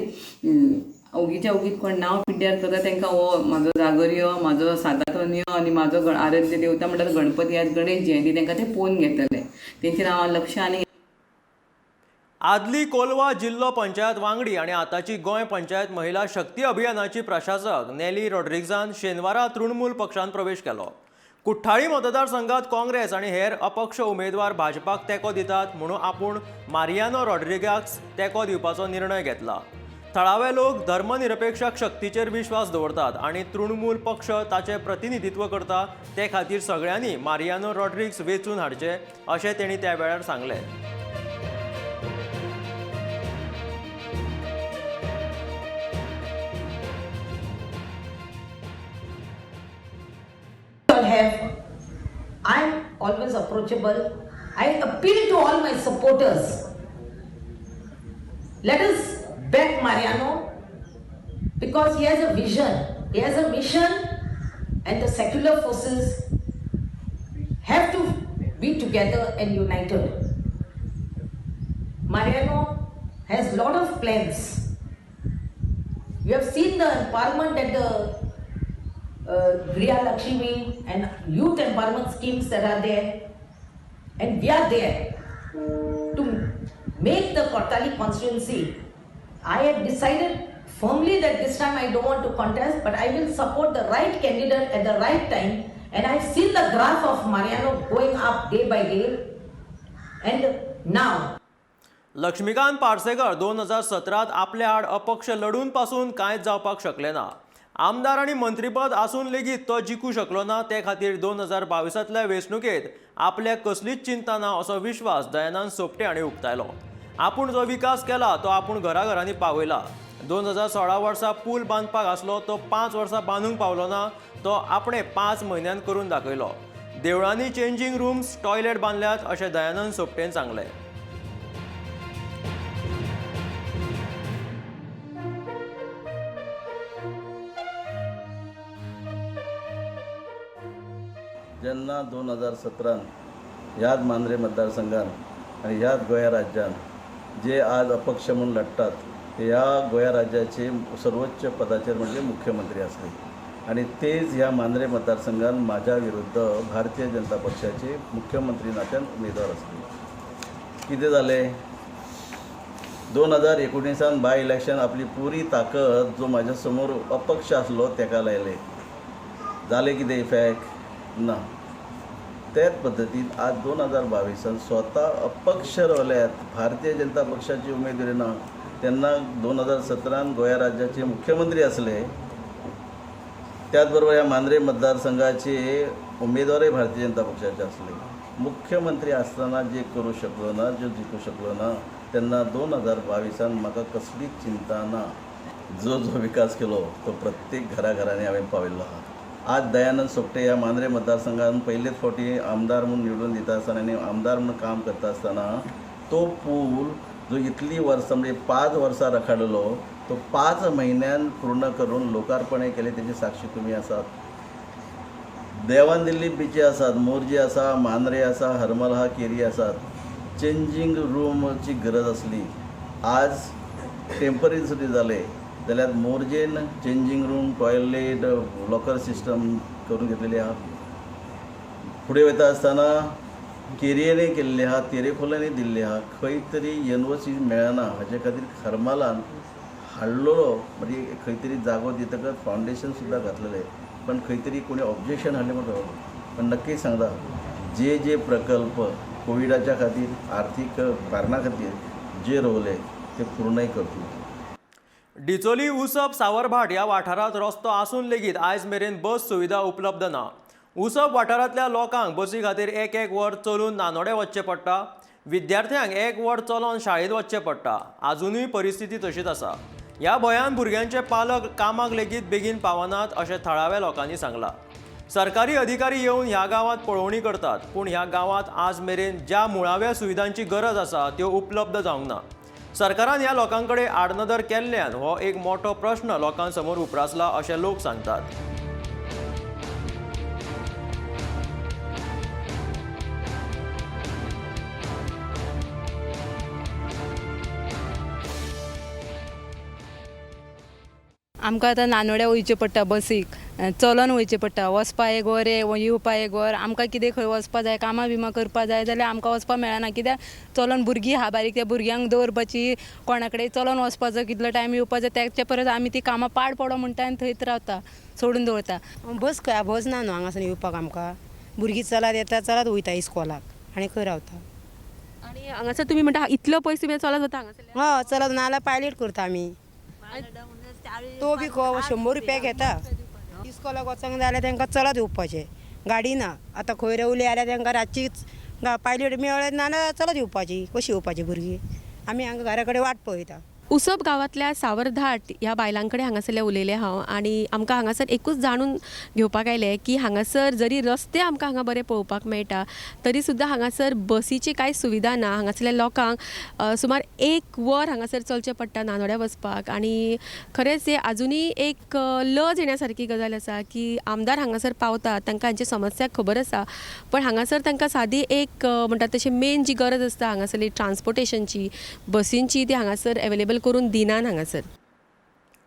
ओगीच्या ओगीत कोण नांव पिड्ड्यार करता तांकां हो म्हाजो जागरयो, म्हाजो सातातोनियो आनी म्हाजो आराध्य देवता म्हणटात गणपती, आज गणेश जयंती, तांकां ते पळोवन घेतले, तेंचेर हांव लक्ष. आनी आदली कोलवा जिल्लो पंचायत वांगडी आनी आतांची गोंय पंचायत महिला शक्ती अभियानाची प्रशासक नेली रॉड्रिग्जान शेनवारा तृणमूल पक्षान प्रवेश केलो. कुठ्ठाळी मतदारसंघात काँग्रेस आनी हेर अपक्ष उमेदवार भाजपाक तेंको दितात म्हणून आपूण मारियानो रॉड्रिगाक तेंको दिवपाचो निर्णय घेतला. थळावे लोक धर्मनिरपेक्ष शक्तीचेर विश्वास दवरतात आनी तृणमूल पक्ष ताचें प्रतिनिधित्व करता, ते खातीर सगळ्यांनी मारियानो रॉड्रिग्स वेंचून हाडचे अशें तेणी त्या वेळार सांगलें. I'm always approachable. I appeal to all my supporters. Let us back Mariano because he has a vision, he has a mission, and the secular forces have to be together and united. Mariano has lot of plans. You have seen the empowerment that the Griya Lakshmi and youth empowerment schemes that are there, and we are there to make the Cortalim constituency. I have decided firmly that this time I don't want to contest, but I will support the right candidate at the right time, and I've seen the graph of Mariano going up day by day, and now Laxmikant Parsekar 2017 आपल्या आड अपक्ष लढून पासून कांयच जावपाक शकले ना. आमदार आनी मंत्रीपद आसून लेगीत तो जिखू शकलो ना, ते खातीर 2022 वेंचणुकेंत आपल्याक कसलीच चिंता ना असो विश्वास दयानंद सोपटे हांणी उक्तायलो. आपूण जो विकास केला तो आपूण घराघरांनी पावयला. 2016 वर्सा पूल बांदपाक आसलो तो 5 वर्सां बांदूंक पावलो ना, तो आपणे 5 म्हयन्यान करून दाखयलो. देवळांनी चेंजींग रूम्स, टॉयलेट बांदल्यात अशें दयानंद सोपटेन सांगलें. जेन्ना 2017 ह्याच मांद्रे मतदारसंघान आनी ह्याच गोंया राज्यान जे आज अपक्ष म्हूण लढटात ते ह्या गोंया राज्याचे सर्वोच्च पदाचेर म्हणजे मुख्यमंत्री आसले आनी तेच ह्या मांद्रे मतदारसंघान म्हाज्या विरुद्ध भारतीय जनता पक्षाचे मुख्यमंत्री नात्यान उमेदवार आसले. कितें जालें, 2019 बाय इलेक्शन आपली पुरी ताकद जो म्हाज्या समोर अपक्ष आसलो तेका लायले. जालें कितें इफेक्ट ना. त्याच पद्दतीन आज 2022 स्वता अपक्ष रावल्यात, भारतीय जनता पक्षाची उमेदवारी ना. तेन्ना 2017 गोंया राज्याचे मुख्यमंत्री आसले, त्याच बरोबर ह्या मांद्रे मतदारसंघाचे उमेदवारय भारतीय जनता पक्षाचे आसले. मुख्यमंत्री आसतना जे करूं शकलो ना, जो जिखूं शकलो ना, तेन्ना 2022 म्हाका कसलीच चिंता ना. जो जो विकास केलो तो प्रत्येक घराघरांनी हांवें पावयल्लो आहा. आज दयानंद सोपटे ह्या मांद्रे मतदारसंघान पयलेच फावटी आमदार म्हूण निवडून दिता आसतना आनी आमदार म्हूण काम करता आसतना तो पूल जो इतलीं वर्सां म्हणजे 5 वर्सां रखाडलो तो 5 म्हयन्यान पूर्ण करून लोकार्पण केलें, तेजी साक्षी तुमी आसात. देवान दिल्ली बिची आसात, मोरजी आसा, मांद्रे आसा, हरमल आहा, केरी आसात. चेंजींग रूमाची गरज आसली, आज टेंपररी सुद्दां जालें जाल्यार मोरजेन changing room, toilet, locker system करून घेतलेली आहा. फुडें वयता आसतना केरयेनय केल्ली आहा, तेरेखोलांनी दिल्ली आहा. खंय तरी एनओसी मेळना हाजे खातीर हरमलान हाडलेलो म्हणजे खंय तरी जागो दितकच फावंडेशन सुद्दां घातलेलें, पण खंय तरी कोणी ऑब्जेक्शन हाडलें म्हणून. पण नक्की सांगता, जे जे प्रकल्प कोविडाच्या खातीर आर्थीक कारणा खातीर जे रोवले ते पूर्णय करतले. डिचोली उसप सावरभाट ह्या वाठारांत रस्तो आसून लेगीत आयज मेरेन बस सुविधा उपलब्ध ना. उसप वाठारांतल्या लोकांक बसी खातीर एक एक वर चलून नानोडे वचचें पडटा, विद्यार्थ्यांक एक वर चलोन शाळेंत वचचें पडटा. आजुनूय परिस्थिती तशीच आसा. ह्या भंयान भुरग्यांचे पालक कामाक लेगीत बेगीन पावनात अशें थळाव्या लोकांनी सांगलां. सरकारी अधिकारी येवन ह्या गांवांत पळोवणी करतात, पूण ह्या गांवांत आज मेरेन ज्या मुळाव्या सुविधांची गरज आसा त्यो उपलब्ध जावंक ना. सरकारान ह्या लोकां कडेन आडनदर केल्ल्यान हो एक मोठो प्रश्न लोकां समोर उप्रासला अशें लोक सांगतात. आमकां आतां नानोड्या वयचें पडटा, बसीक चलोन वयचें पडटा. वचपा एक वर, येवपा एक वर. आमकां कितें खंय वचपा जाय, कामां बिमां करपा जाय जाल्यार आमकां वचपा मेळना. कित्याक चलोन भुरगीं आहा बारीक, त्या भुरग्यांक दवरपाची, कोणा कडेन चलोन वचपाचो, कितलो टायम येवपाचो, तेचे परस आमी ती कामां पाड पडो म्हणटा आनी थंयच रावता, सोडून दवरता. बस खंय बस ना न्हू हांगासून येवपाक आमकां. भुरगीं चलत येता, चलत वयता इस्कॉलाक आनी खंय रावता. आनी हांगासर तुमी म्हणटा इतलो पयस तुमी चलत वता हांगासर? हय, चलत, नाजाल्यार पायलट करता आमी. तो बी 100 रुपया घेता. इस्कॉलाक वचोंक जाय जाल्यार तांकां चलत येवपाचें, गाडी ना. आतां खंय रोवली जाल्यार तांकां रातचीच पायलट मेळ्ळें ना जाल्यार चलत येवपाची. कशी येवपाची भुरगीं? आमी हांगा घरा कडेन वाट पळयता. उसप गांवांतल्या सावरधाट ह्या बायलां कडेन हांगासरले उलयलें हांव आनी आमकां हांगासर एकूच जाणून घेवपाक आयलें की हांगासर जरी रस्ते आमकां हांगा बरे पळोवपाक मेळटा तरी सुद्दां हांगासर बसीची कांय सुविधा ना. हांगासरल्या लोकांक सुमार 1 वर हांगासर चलचें पडटा नानोड्या वचपाक आनी खरेंच हें आजुनूय एक लज येण्या सारकी गजाल आसा की आमदार हांगासर पावता, तांकां हांची समस्या खबर आसा, पण हांगासर तांकां सादी एक म्हणटात तशी मेन जी गरज आसता हांगासरली ट्रान्सपोर्टेशनची, बसींची, ती हांगासर अवेलेबल करून दिनान. हांगासर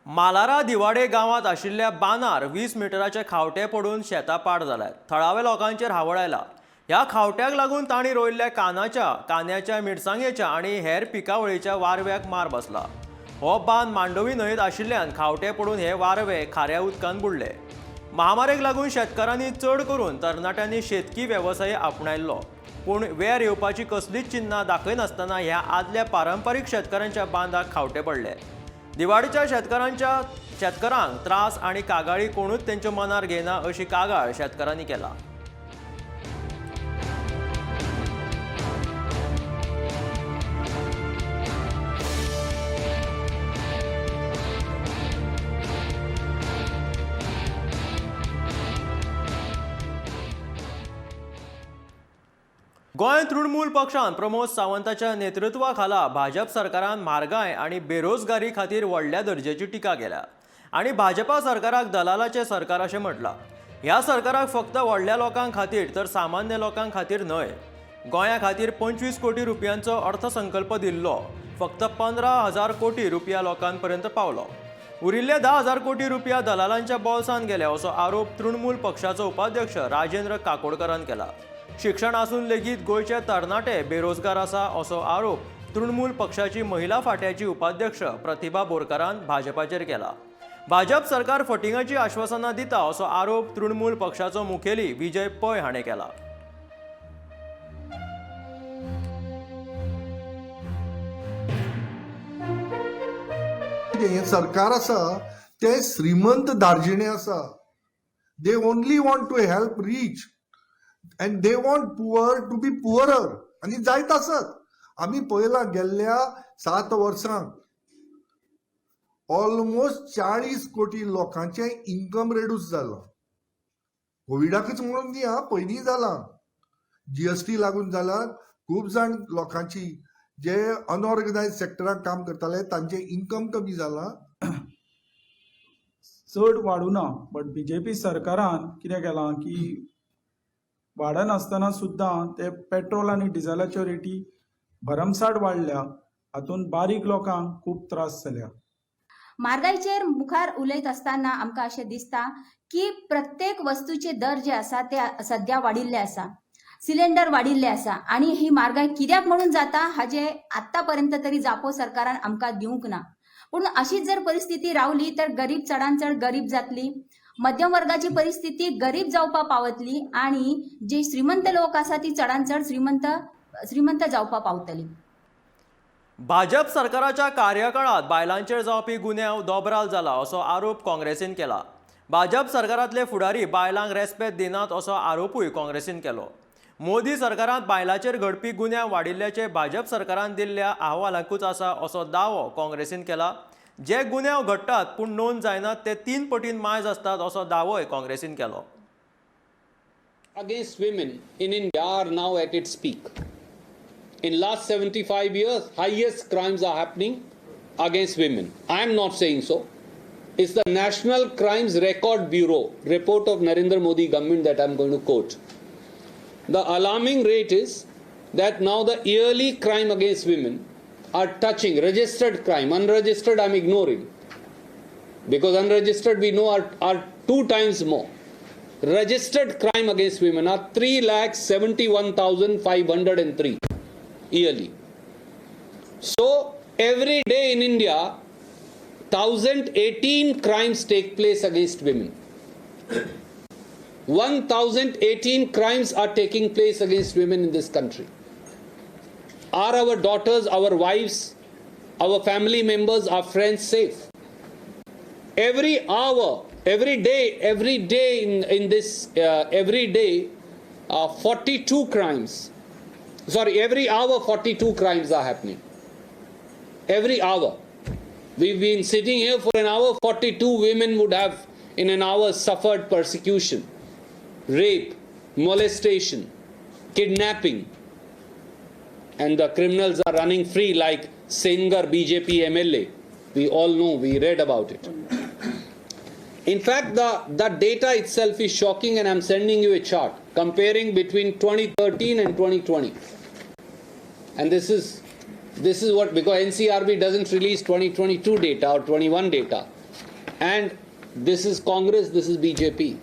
मालारा दिवाडे गांवांत आशिल्ल्या बांदार 20 मिटराचे खावटे पडून शेतां पाड जाल्यात. थळाव्या लोकांचेर हावळ आयला. ह्या खावट्याक लागून तांणी रोयिल्ल्या कांद्याच्या, मिरसांगेच्या आनी हेर पिकावळीच्या वारव्याक मार बसला. हो बांद मांडवी न्हंयेंत आशिल्ल्यान खावटे पडून हे वारवे खाऱ्या उदकान बुडले. महामारेक लागून शेतकारांनी चड करून तरणाट्यांनी शेतकी वेवसाय आपणायल्लो, पूण वेर येवपाची कसलीच चिन्नां दाखयनासतना ह्या आदल्या पारंपारीक शेतकारांच्या बांदाक खावटे पडले. दिवाडीच्या शेतकारांक त्रास आनी कागाळी कोणूच तेंच्या मनार घेयना अशी कागाळ शेतकारांनी केला. गोंय तृणमूल पक्षान प्रमोद सावंताच्या नेतृत्वा खाला भाजप सरकारान म्हारगाय आनी बेरोजगारी खातीर व्हडल्या दर्जेची टिका केल्या आनी भाजपा सरकाराक दलालाचें सरकार अशें म्हटलां. ह्या सरकाराक फक्त व्हडल्या लोकां खातीर तर सामान्य लोकां खातीर न्हय. गोंया खातीर 25 कोटी रुपयांचो अर्थसंकल्प दिल्लो, फक्त 15,000 कोटी रुपया लोकांपर्यंत पावलो. उरिल्ले 10,000 कोटी रुपया दलालांच्या बोल्सान गेले असो आरोप तृणमूल पक्षाचो उपाध्यक्ष राजेंद्र काकोडकरान केला. शिक्षण आसून लेगीत गोंयचे तरणाटे बेरोजगार आसा असो आरोप तृणमूल पक्षाची महिला फाट्याची उपाध्यक्ष प्रतिभा बोरकारान भाजपाचेर केला. भाजप सरकार फटिंगाची आश्वासनां दिता असो आरोप तृणमूल पक्षाचो मुखेली विजय पै हाणें केला. हें सरकार आसा तें श्रीमंत धार्जिणे आसा. They only want to help rich and they want poor to be poorer. आनी जायत आसत. आमी पळयलां गेल्ल्या 7 वर्सांक ऑलमोस्ट 40 कोटी लोकांचें इन्कम रेड्यूस जालां. कोविडाकच म्हणून न्ही हा, पयलीं जालां, जीएसटी लागून जालां. खूब जाण लोकांची जे अनऑर्गनायज सेक्टराक काम करताले तांचें इन्कम कमी जालां. चड वाडूना, बट बीजेपी सरकारान कितें केलां की वाडनासतना सुद्दां ते पेट्रोल आनी डिझलाच्यो रेटी भरमसाठ वाडल्या. हातूंत बारीक लोकांक खूब त्रास जाल्या. म्हारगायचेर मुखार उलयत आसतना आमकां अशें दिसता की प्रत्येक वस्तूचे दर जे आसा ते सद्या वाडिल्ले आसा, सिलेंडर वाडिल्ले आसा आनी ही म्हारगाय कित्याक म्हणून जाता हाजे आतां पर्यंत तरी जापो सरकारान आमकां दिवंक ना. पूण अशीच जर परिस्थिती रावली तर गरीब चडान चड गरीब जातली, मध्यम वर्गाची परिस्थिती गरीब जावपा पावतली आनी जे श्रीमंत लोक आसा ती चडान चड श्रीमंत जावपा पावतली. भाजप सरकाराच्या कार्यकाळात बायलांचेर जावपी गुन्यांव दोबराल जाला असो आरोप काँग्रेसीन केला. भाजप सरकारांतले फुडारी बायलांक रेस्पेद दिनात असो आरोपूय काँग्रेसीन केलो. मोदी सरकारांत बायलांचेर घडपी गुन्यांव वाडिल्ल्याचे भाजप सरकारान दिल्ल्या अहवालाकूच आसा असो दावो काँग्रेसीन केला. जे गुन्यांव घडटात पूण नोंद जायनात ते 3 पटीन मायज आसतात असो दावोय काँग्रेसीन केलो. Against women in India are now at its peak. In last 75 years, highest crimes are happening against women. I am not saying so. It's the National Crimes Record Bureau report of Narendra Modi government that I am going to quote. The alarming rate is that now the yearly crime against women are touching registered crime. Unregistered I am ignoring, because unregistered we know are 2 times more. Registered crime against women are 3,71,503 yearly. So every day in India, 1,018 crimes take place against women. 1,018 crimes are taking place against women in this country. Are our daughters, our wives, our family members, our friends safe? Every hour, every day in this, every day, 42 crimes. Sorry, every hour 42 crimes are happening. Every hour. We've been sitting here for an hour, 42 women would have in an hour suffered persecution, rape, molestation, kidnapping. And the criminals are running free like Sengar BJP MLA. We all know, we read about it. In fact, the data itself is shocking, and I'm sending you a chart comparing between 2013 and 2020. And this is what, because NCRB doesn't release 2022 data or 21 data. And this is Congress, this is BJP.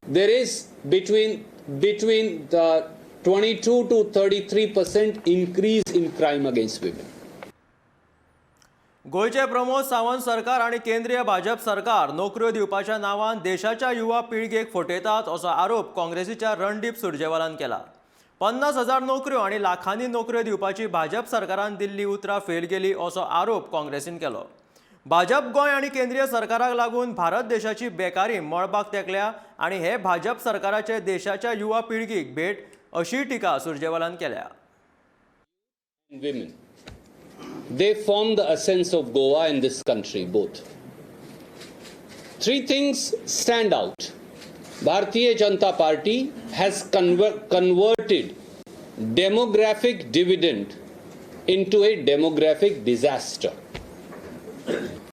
There is between the 22 to 33% increase in crime against women. गोंयचे प्रमोद सावंत सरकार आनी केंद्रीय भाजप सरकार नोकऱ्यो दिवपाच्या नांवान देशाच्या युवा पिळगेक फटयतात असो आरोप काँग्रेसीच्या रणदीप सुरजेवालान केला. 50,000 नोकऱ्यो आनी लाखांनी नोकऱ्यो दिवपाची भाजप सरकारान दिल्ली उतरां फेल गेली असो आरोप काँग्रेसीन केलो. भाजप गोंय आनी केंद्रीय सरकाराक लागून भारत देशाची बेकारी मळबाक तेंकल्या आनी हे भाजप सरकाराचे देशाच्या युवा पिळगेक भेट अशी टिका सुरजेवालान केल्या. Women, they form the essence of Goa and this country both. Three things stand out. Bharatiya Janata Party has converted demographic dividend into a demographic disaster.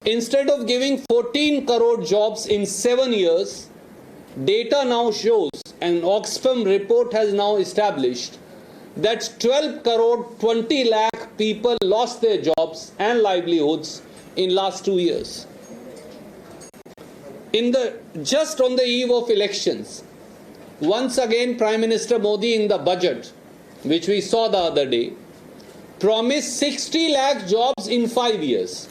Instead of giving 14 crore jobs in 7 years, data now shows, and Oxfam report has now established, that 12 crore 20 lakh people lost their jobs and livelihoods in last 2 years. Just on the eve of elections, once again Prime Minister Modi in the budget, which we saw the other day, promised 60 lakh jobs in 5 years.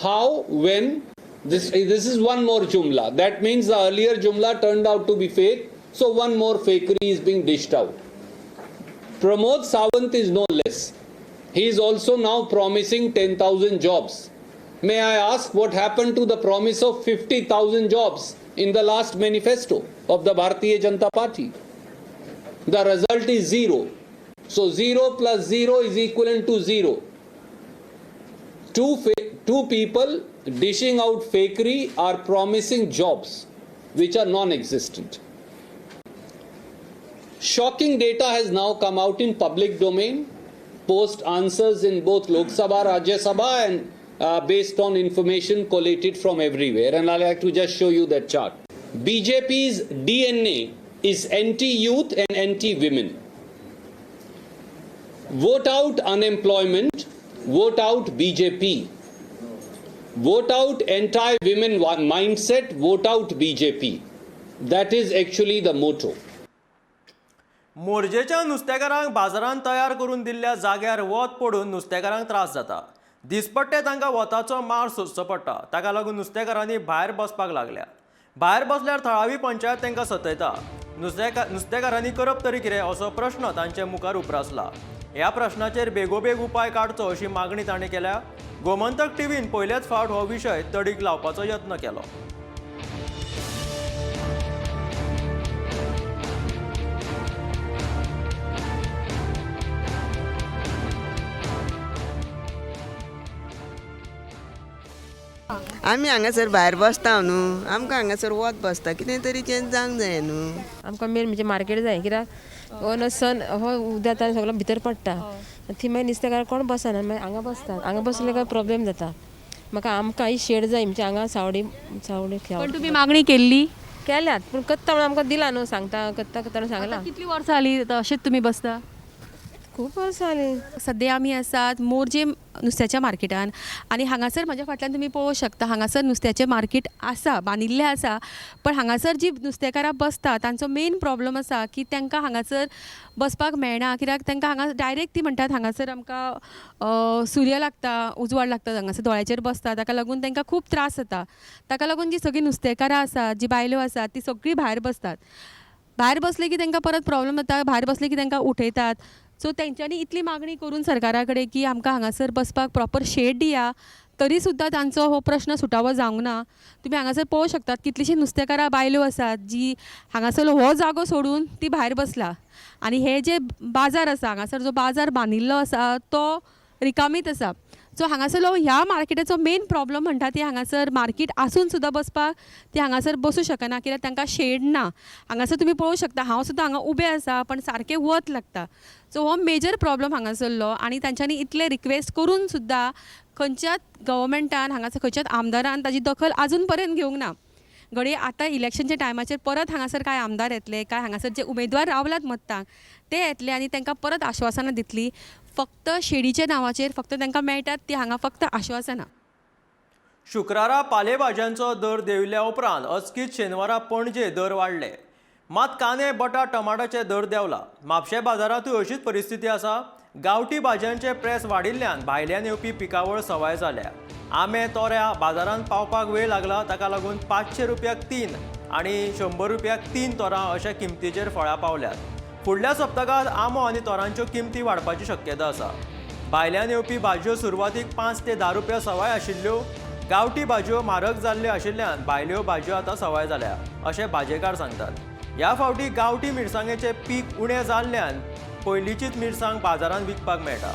How? When? This is one more jumla. That means the earlier jumla turned out to be fake, so one more fakery is being dished out. Pramod Sawant is no less. He is also now promising 10,000 jobs. May I ask what happened to the promise of 50,000 jobs in the last manifesto of the Bharatiya Janata Party? The result is 0. So 0 plus 0 is equivalent to 0. Two people dishing out fakery are promising jobs which are non-existent. Shocking data has now come out in public domain, post answers in both Lok Sabha, Rajya Sabha, and based on information collated from everywhere. And I'd like to just show you that chart. BJP's DNA is anti-youth and anti-women. Vote out unemployment, vote out BJP. Vote out anti-women mindset, vote out BJP. That is actually the motto. मोरजेच्या नुस्तेकारांक बाजारांत तयार करून दिल्ल्या जाग्यार वत पडून नुस्तेकारांक त्रास जाता. दिसपट्टे तांकां वताचो मार सोंसचो पडटा. ताका लागून नुस्तेकारांनी भायर बसपाक लागल्या. भायर बसल्यार थळावी पंचायत तांकां सतयता. नुस्तेकारांनी करप तरी कितें असो प्रश्न तांचे मुखार उप्रासला. ह्या प्रश्नाचेर बेगोबेग उपाय काडचो अशी मागणी तांणी केल्या. गोमंतक टीव्हीन पयलेच फावट हो विशय तडीक लावपाचो यत्न केलो. आमी हांगासर भायर बसता न्हू, आमकां हांगासर वत बसता, कितें तरी चेंज जावंक जाय न्हू. आमकां मेन म्हणजे मार्केट जाय, कित्याक हो न्हू सन हो उदक जाता सगळो भितर पडटा, थंय मागीर नुस्तेकार कोण बसना, मागीर हांगा बसतात, हांगा बसले काय प्रॉब्लेम जाता. म्हाका आमकां ही शेड जाय, म्हणजे हांगा सावडी सावडी. पण तुमी मागणी केल्ली? केल्यात, पूण करता म्हणून आमकां दिला न्हू, सांगता करता करता म्हणून सांगलां. कितलीं वर्सां जालीं अशेंच तुमी बसता? खूब वर्सां जालीं. सद्या आमी आसात मोरजे नुस्त्याच्या मार्केटान आनी हांगासर म्हज्या फाटल्यान तुमी पळोवंक शकता, हांगासर नुस्त्याचें मार्केट आसा, बांदिल्लें आसा, पण हांगासर जी नुस्तेकारां बसता तांचो मेन प्रॉब्लम आसा की तांकां हांगासर बसपाक मेळना, कित्याक तांकां हांगा डायरेक्ट ती म्हणटात हांगासर आमकां सूर्य लागता, उजवाड लागता, हांगासर दोळ्याचेर बसता, ताका लागून तांकां खूब त्रास जाता. ताका लागून जी सगळीं नुस्तेकारां आसात, जी बायलो आसात, ती सगळीं भायर बसतात. भायर बसले की तांकां परत प्रॉब्लम जाता, भायर बसले की तांकां उठयतात. सो तेंच्यांनी इतली मागणी करून सरकारा कडेन की आमकां हांगासर बसपाक प्रॉपर शेड दिया, तरी सुद्दां तांचो हो प्रश्न सुटावो जावंक ना. तुमी हांगासर पळोवंक शकतात कितलीशीं नुस्तेकारां बायलो आसात जी हांगासर हो जागो सोडून ती भायर बसला. आनी हे जे बाजार आसा, हांगासर जो बाजार बांदिल्लो आसा तो रिकामीत आसा. सो हांगासरलो ह्या मार्केटाचो मेन प्रॉब्लम म्हणटा ती हांगासर मार्केट आसून सुद्दां बसपाक ती हांगासर बसूं शकना, कित्याक तांकां शेड ना. हांगासर तुमी पळोवंक शकता हांव सुद्दां हांगा उबें आसा, पण सारकें वत लागता. सो हो मेजर प्रॉब्लम हांगासरलो आनी तांच्यांनी इतलें रिक्वेस्ट करून सुद्दां खंयच्याच गव्हर्मेंटान हांगासर खंयच्याच आमदारान ताजी दखल आजून पर्यंत घेवंक ना. घडये आतां इलेक्शनच्या टायमाचेर परत हांगासर कांय आमदार येतले, कांय हांगासर जे उमेदवार रावलात मत्तांक ते येतले आनी तांकां परत आश्वासनां दितली. फक्त शेडीच्या नांवाचेर फक्त तांकां मेळटात ती हांगा फक्त आश्वासनां. शुक्रारा पालेभाज्यांचो दर देंविल्ल्या उपरांत अचकीत शेनवारा पणजे दर वाडले. मात कांदे, बटाट, टमाटाचे दर देंवला. म्हापशें बाजारांतूय अशीच परिस्थिती आसा. गांवठी भाजयांचे प्रेस वाडिल्ल्यान भायल्यान येवपी पिकावळ सवाय जाल्या. आंबे, तोऱ्या बाजारांत पावपाक वेळ लागला, ताका लागून 500 रुपयाक 3 आनी 100 रुपयाक 3 तोरां अशा किमतीचेर फळां पावल्यात. फुडल्या सप्तकांत आंबो आनी तोरांच्यो किमती वाडपाची शक्यता आसा. भायल्यान येवपी भाजयो सुरवातीक 5 ते 10 रुपया सवाय आशिल्ल्यो. गांवठी भाजयो म्हारग जाल्ल्यो आशिल्ल्यान भायल्यो भाजयो आतां सवाय जाल्या अशें भाजेकार सांगतात. ह्या फावटी गांवठी मिरसांगेचें पीक उणें जाल्ल्यान पयलींचीच मिरसांग बाजारांत विकपाक मेळटा.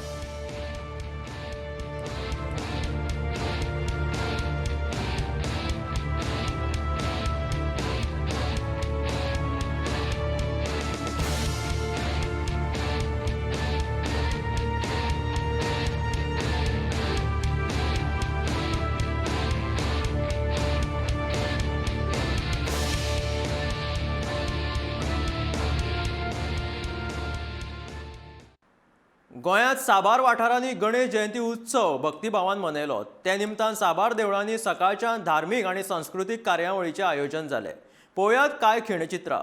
गोंयांत साबार वाठारांनी गणेश जयंती उत्सव भक्तिभावान मनयलो. त्या निमतान साबार देवळांनी सकाळच्यान धार्मीक आनी संस्कृतीक कार्यावळीचें आयोजन जालें. पळोवयात कांय खिणचित्रां.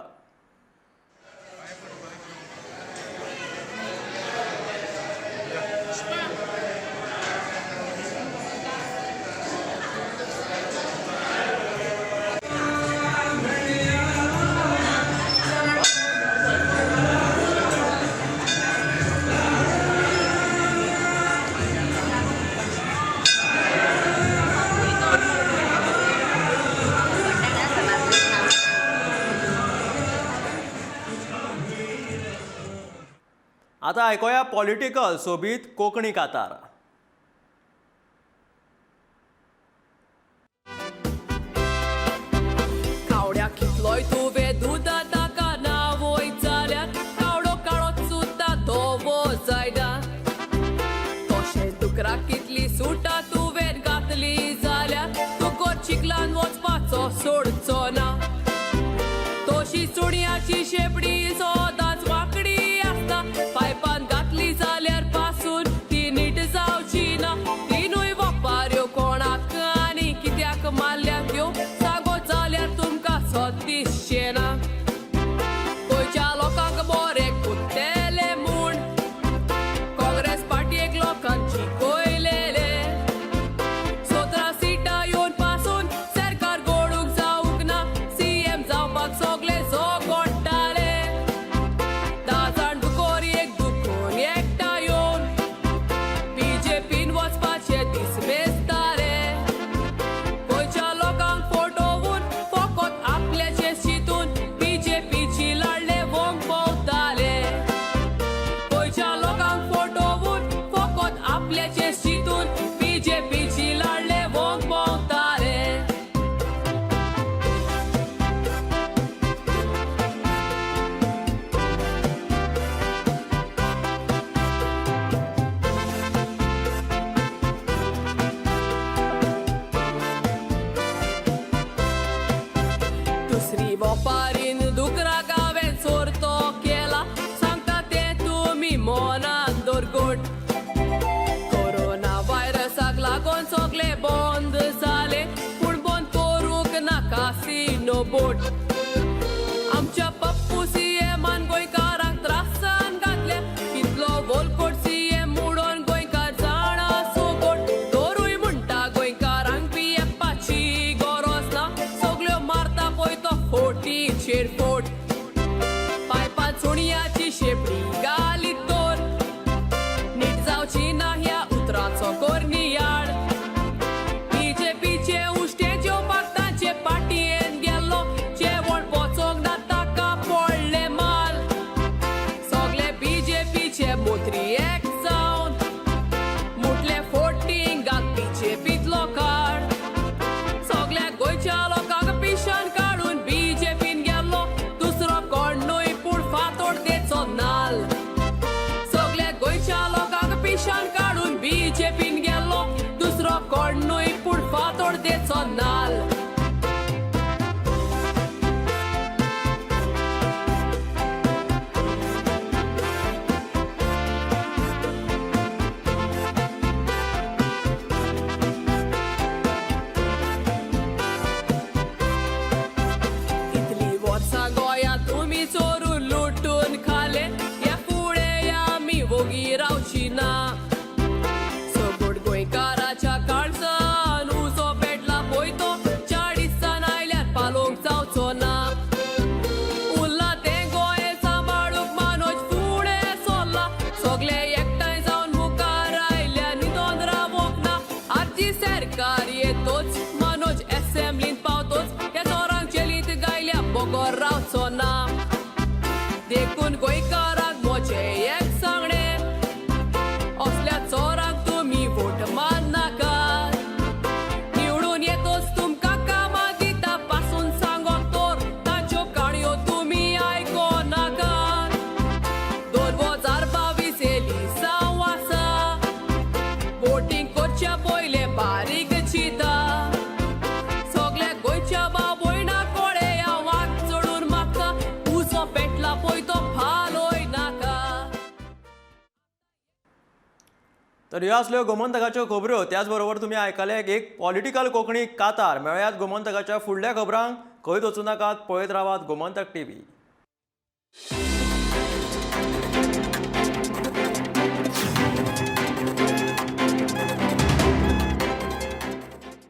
आतां आयकुया पॉलिटिकल सोबीत कोंकणी कातार. कावड्या कितलोय तुवें दुदा ताका नावय जाल्यार कावडो काळो सुद्दां धवो जायना. तशें दुकराक कितली सुटां तुवें घातली जाल्यार दुकोर चिखलान वचपाचो सोडचो ना. तशी चुणयाची शेपडी सदांच वांकडी आसता, पायपान घातली जाल्यार पासून ती नीट जावची ना. तिनूय वपाऱ्यो कोणाक आनी कित्याक मारल्या त्यो सांगो जाल्यार तुमकां सत दिसचें ना. गोंयच्या लोकांक बरें कुत्तेले म्हूण काँग्रेस पार्टयेक लोकांक जिखयलेले. 17 सिटां येवन पासून सरकार घडूंक जावंक ना, सीएम जावपाक सगळे झगडटाले. 10 जाण दुकोर एक दुखून एकठांय येवन बीजेपीन वचपाचे दीस मेजताले. गोंयच्या लोकांक फटोवन फकत आपल्याचें चिंतून बीजेपीची लाडले वंग भोंवताले. गोंयच्या लोकांक फटोवन फकत आपल्याचें चिंतून बीजेपीची लाडले वंग भोंवताले. दुसरी वपारीन दुकराक हांवें चोरतो केला, सांगता तें तुमी मनान दरगट. कोरोना व्हायरसाक लागोन सगळे बंद जाले, पूण बंद करूंक ना कासिनो बोट. आमच्या पप्पू सीएमान गोंयकारांक त्रासान घातल्या, कितलो वोलकोट सीएम उडोवन गोंयकार जाणा सोगोट. तोरूय म्हणटा गोंयकारांक पियेपाची गरज ना, सगल्यो मारता पळय तो फोटीचेर फोट. पायपान सुणयाची शेपडी घाली तर नीट जावची ना ह्या उतराचो कर नियाळ. बीजेपीचे उश्टें जेवपाक तांचे पाटयेन गेल्लो, जेवण पोचोंक ना ताका पडलें माल. सगळे बीजेपीचे मंत्री एक जावन मुटले फोटिंगाक बीजेपींतलो काड. सगळ्या गोंयच्या लोकांक पिशान काडून बीजेपीन गेल्लो, दुसरो कोण न्हय पूण फातोड्डेचो नाल. सगळ्या गोंयच्या लोकांक पिशान काडून बीजेपीन गेल्लो, दुसरो कोण न्हय पूण फातोड्डेचो नाल. इतली वर्सां गोंयांत तुमी चोरून लुटून खाले, ह्या फुडें आमी वोगी रावची ना. सगट गोंयकाराच्या काळजान उजो पेटला पळय तो 40 जाण आयल्यार पालोवंक जावचो ना. उरला तें गोंय सांबाळूंक मनोज फुडें सरला, सगळे एकठांय जावन मुखार आयल्या न्हिदोन रावोंक ना. आरजी सरकार येतोच मनोज एसेंब्लीन पावतोच, ह्या चोरांक जेलींत गायल्या बगर रावचो ना. देखून गोंयकारांक म्हजें एक सांगणें, असल्या चोरांक तुमी वोट मारनाकात. निवडून येतोच तुमकां कामां दिता पासून सांगो तर तांच्यो काणयो तुमी आयको नाकात. 2022 एलिसांव आसा, वोटींग करच्या पयलें बारीक चिंता. सगल्या गोंयच्या भाव भयणां कोळे हांव हात चडून मागता, उजो पेटला पळय तो फालोय नाका. तर ह्यो आसल्यो गोमंतकाच्यो खबऱ्यो. त्याच बरोबर तुमी आयकले एक पॉलिटिकल कोंकणी कातार. मेळयात गोमंतकाच्या फुडल्या खबरांक. खंयच वचूं नाकात, पळयत रावात गोमंतक टीव्ही.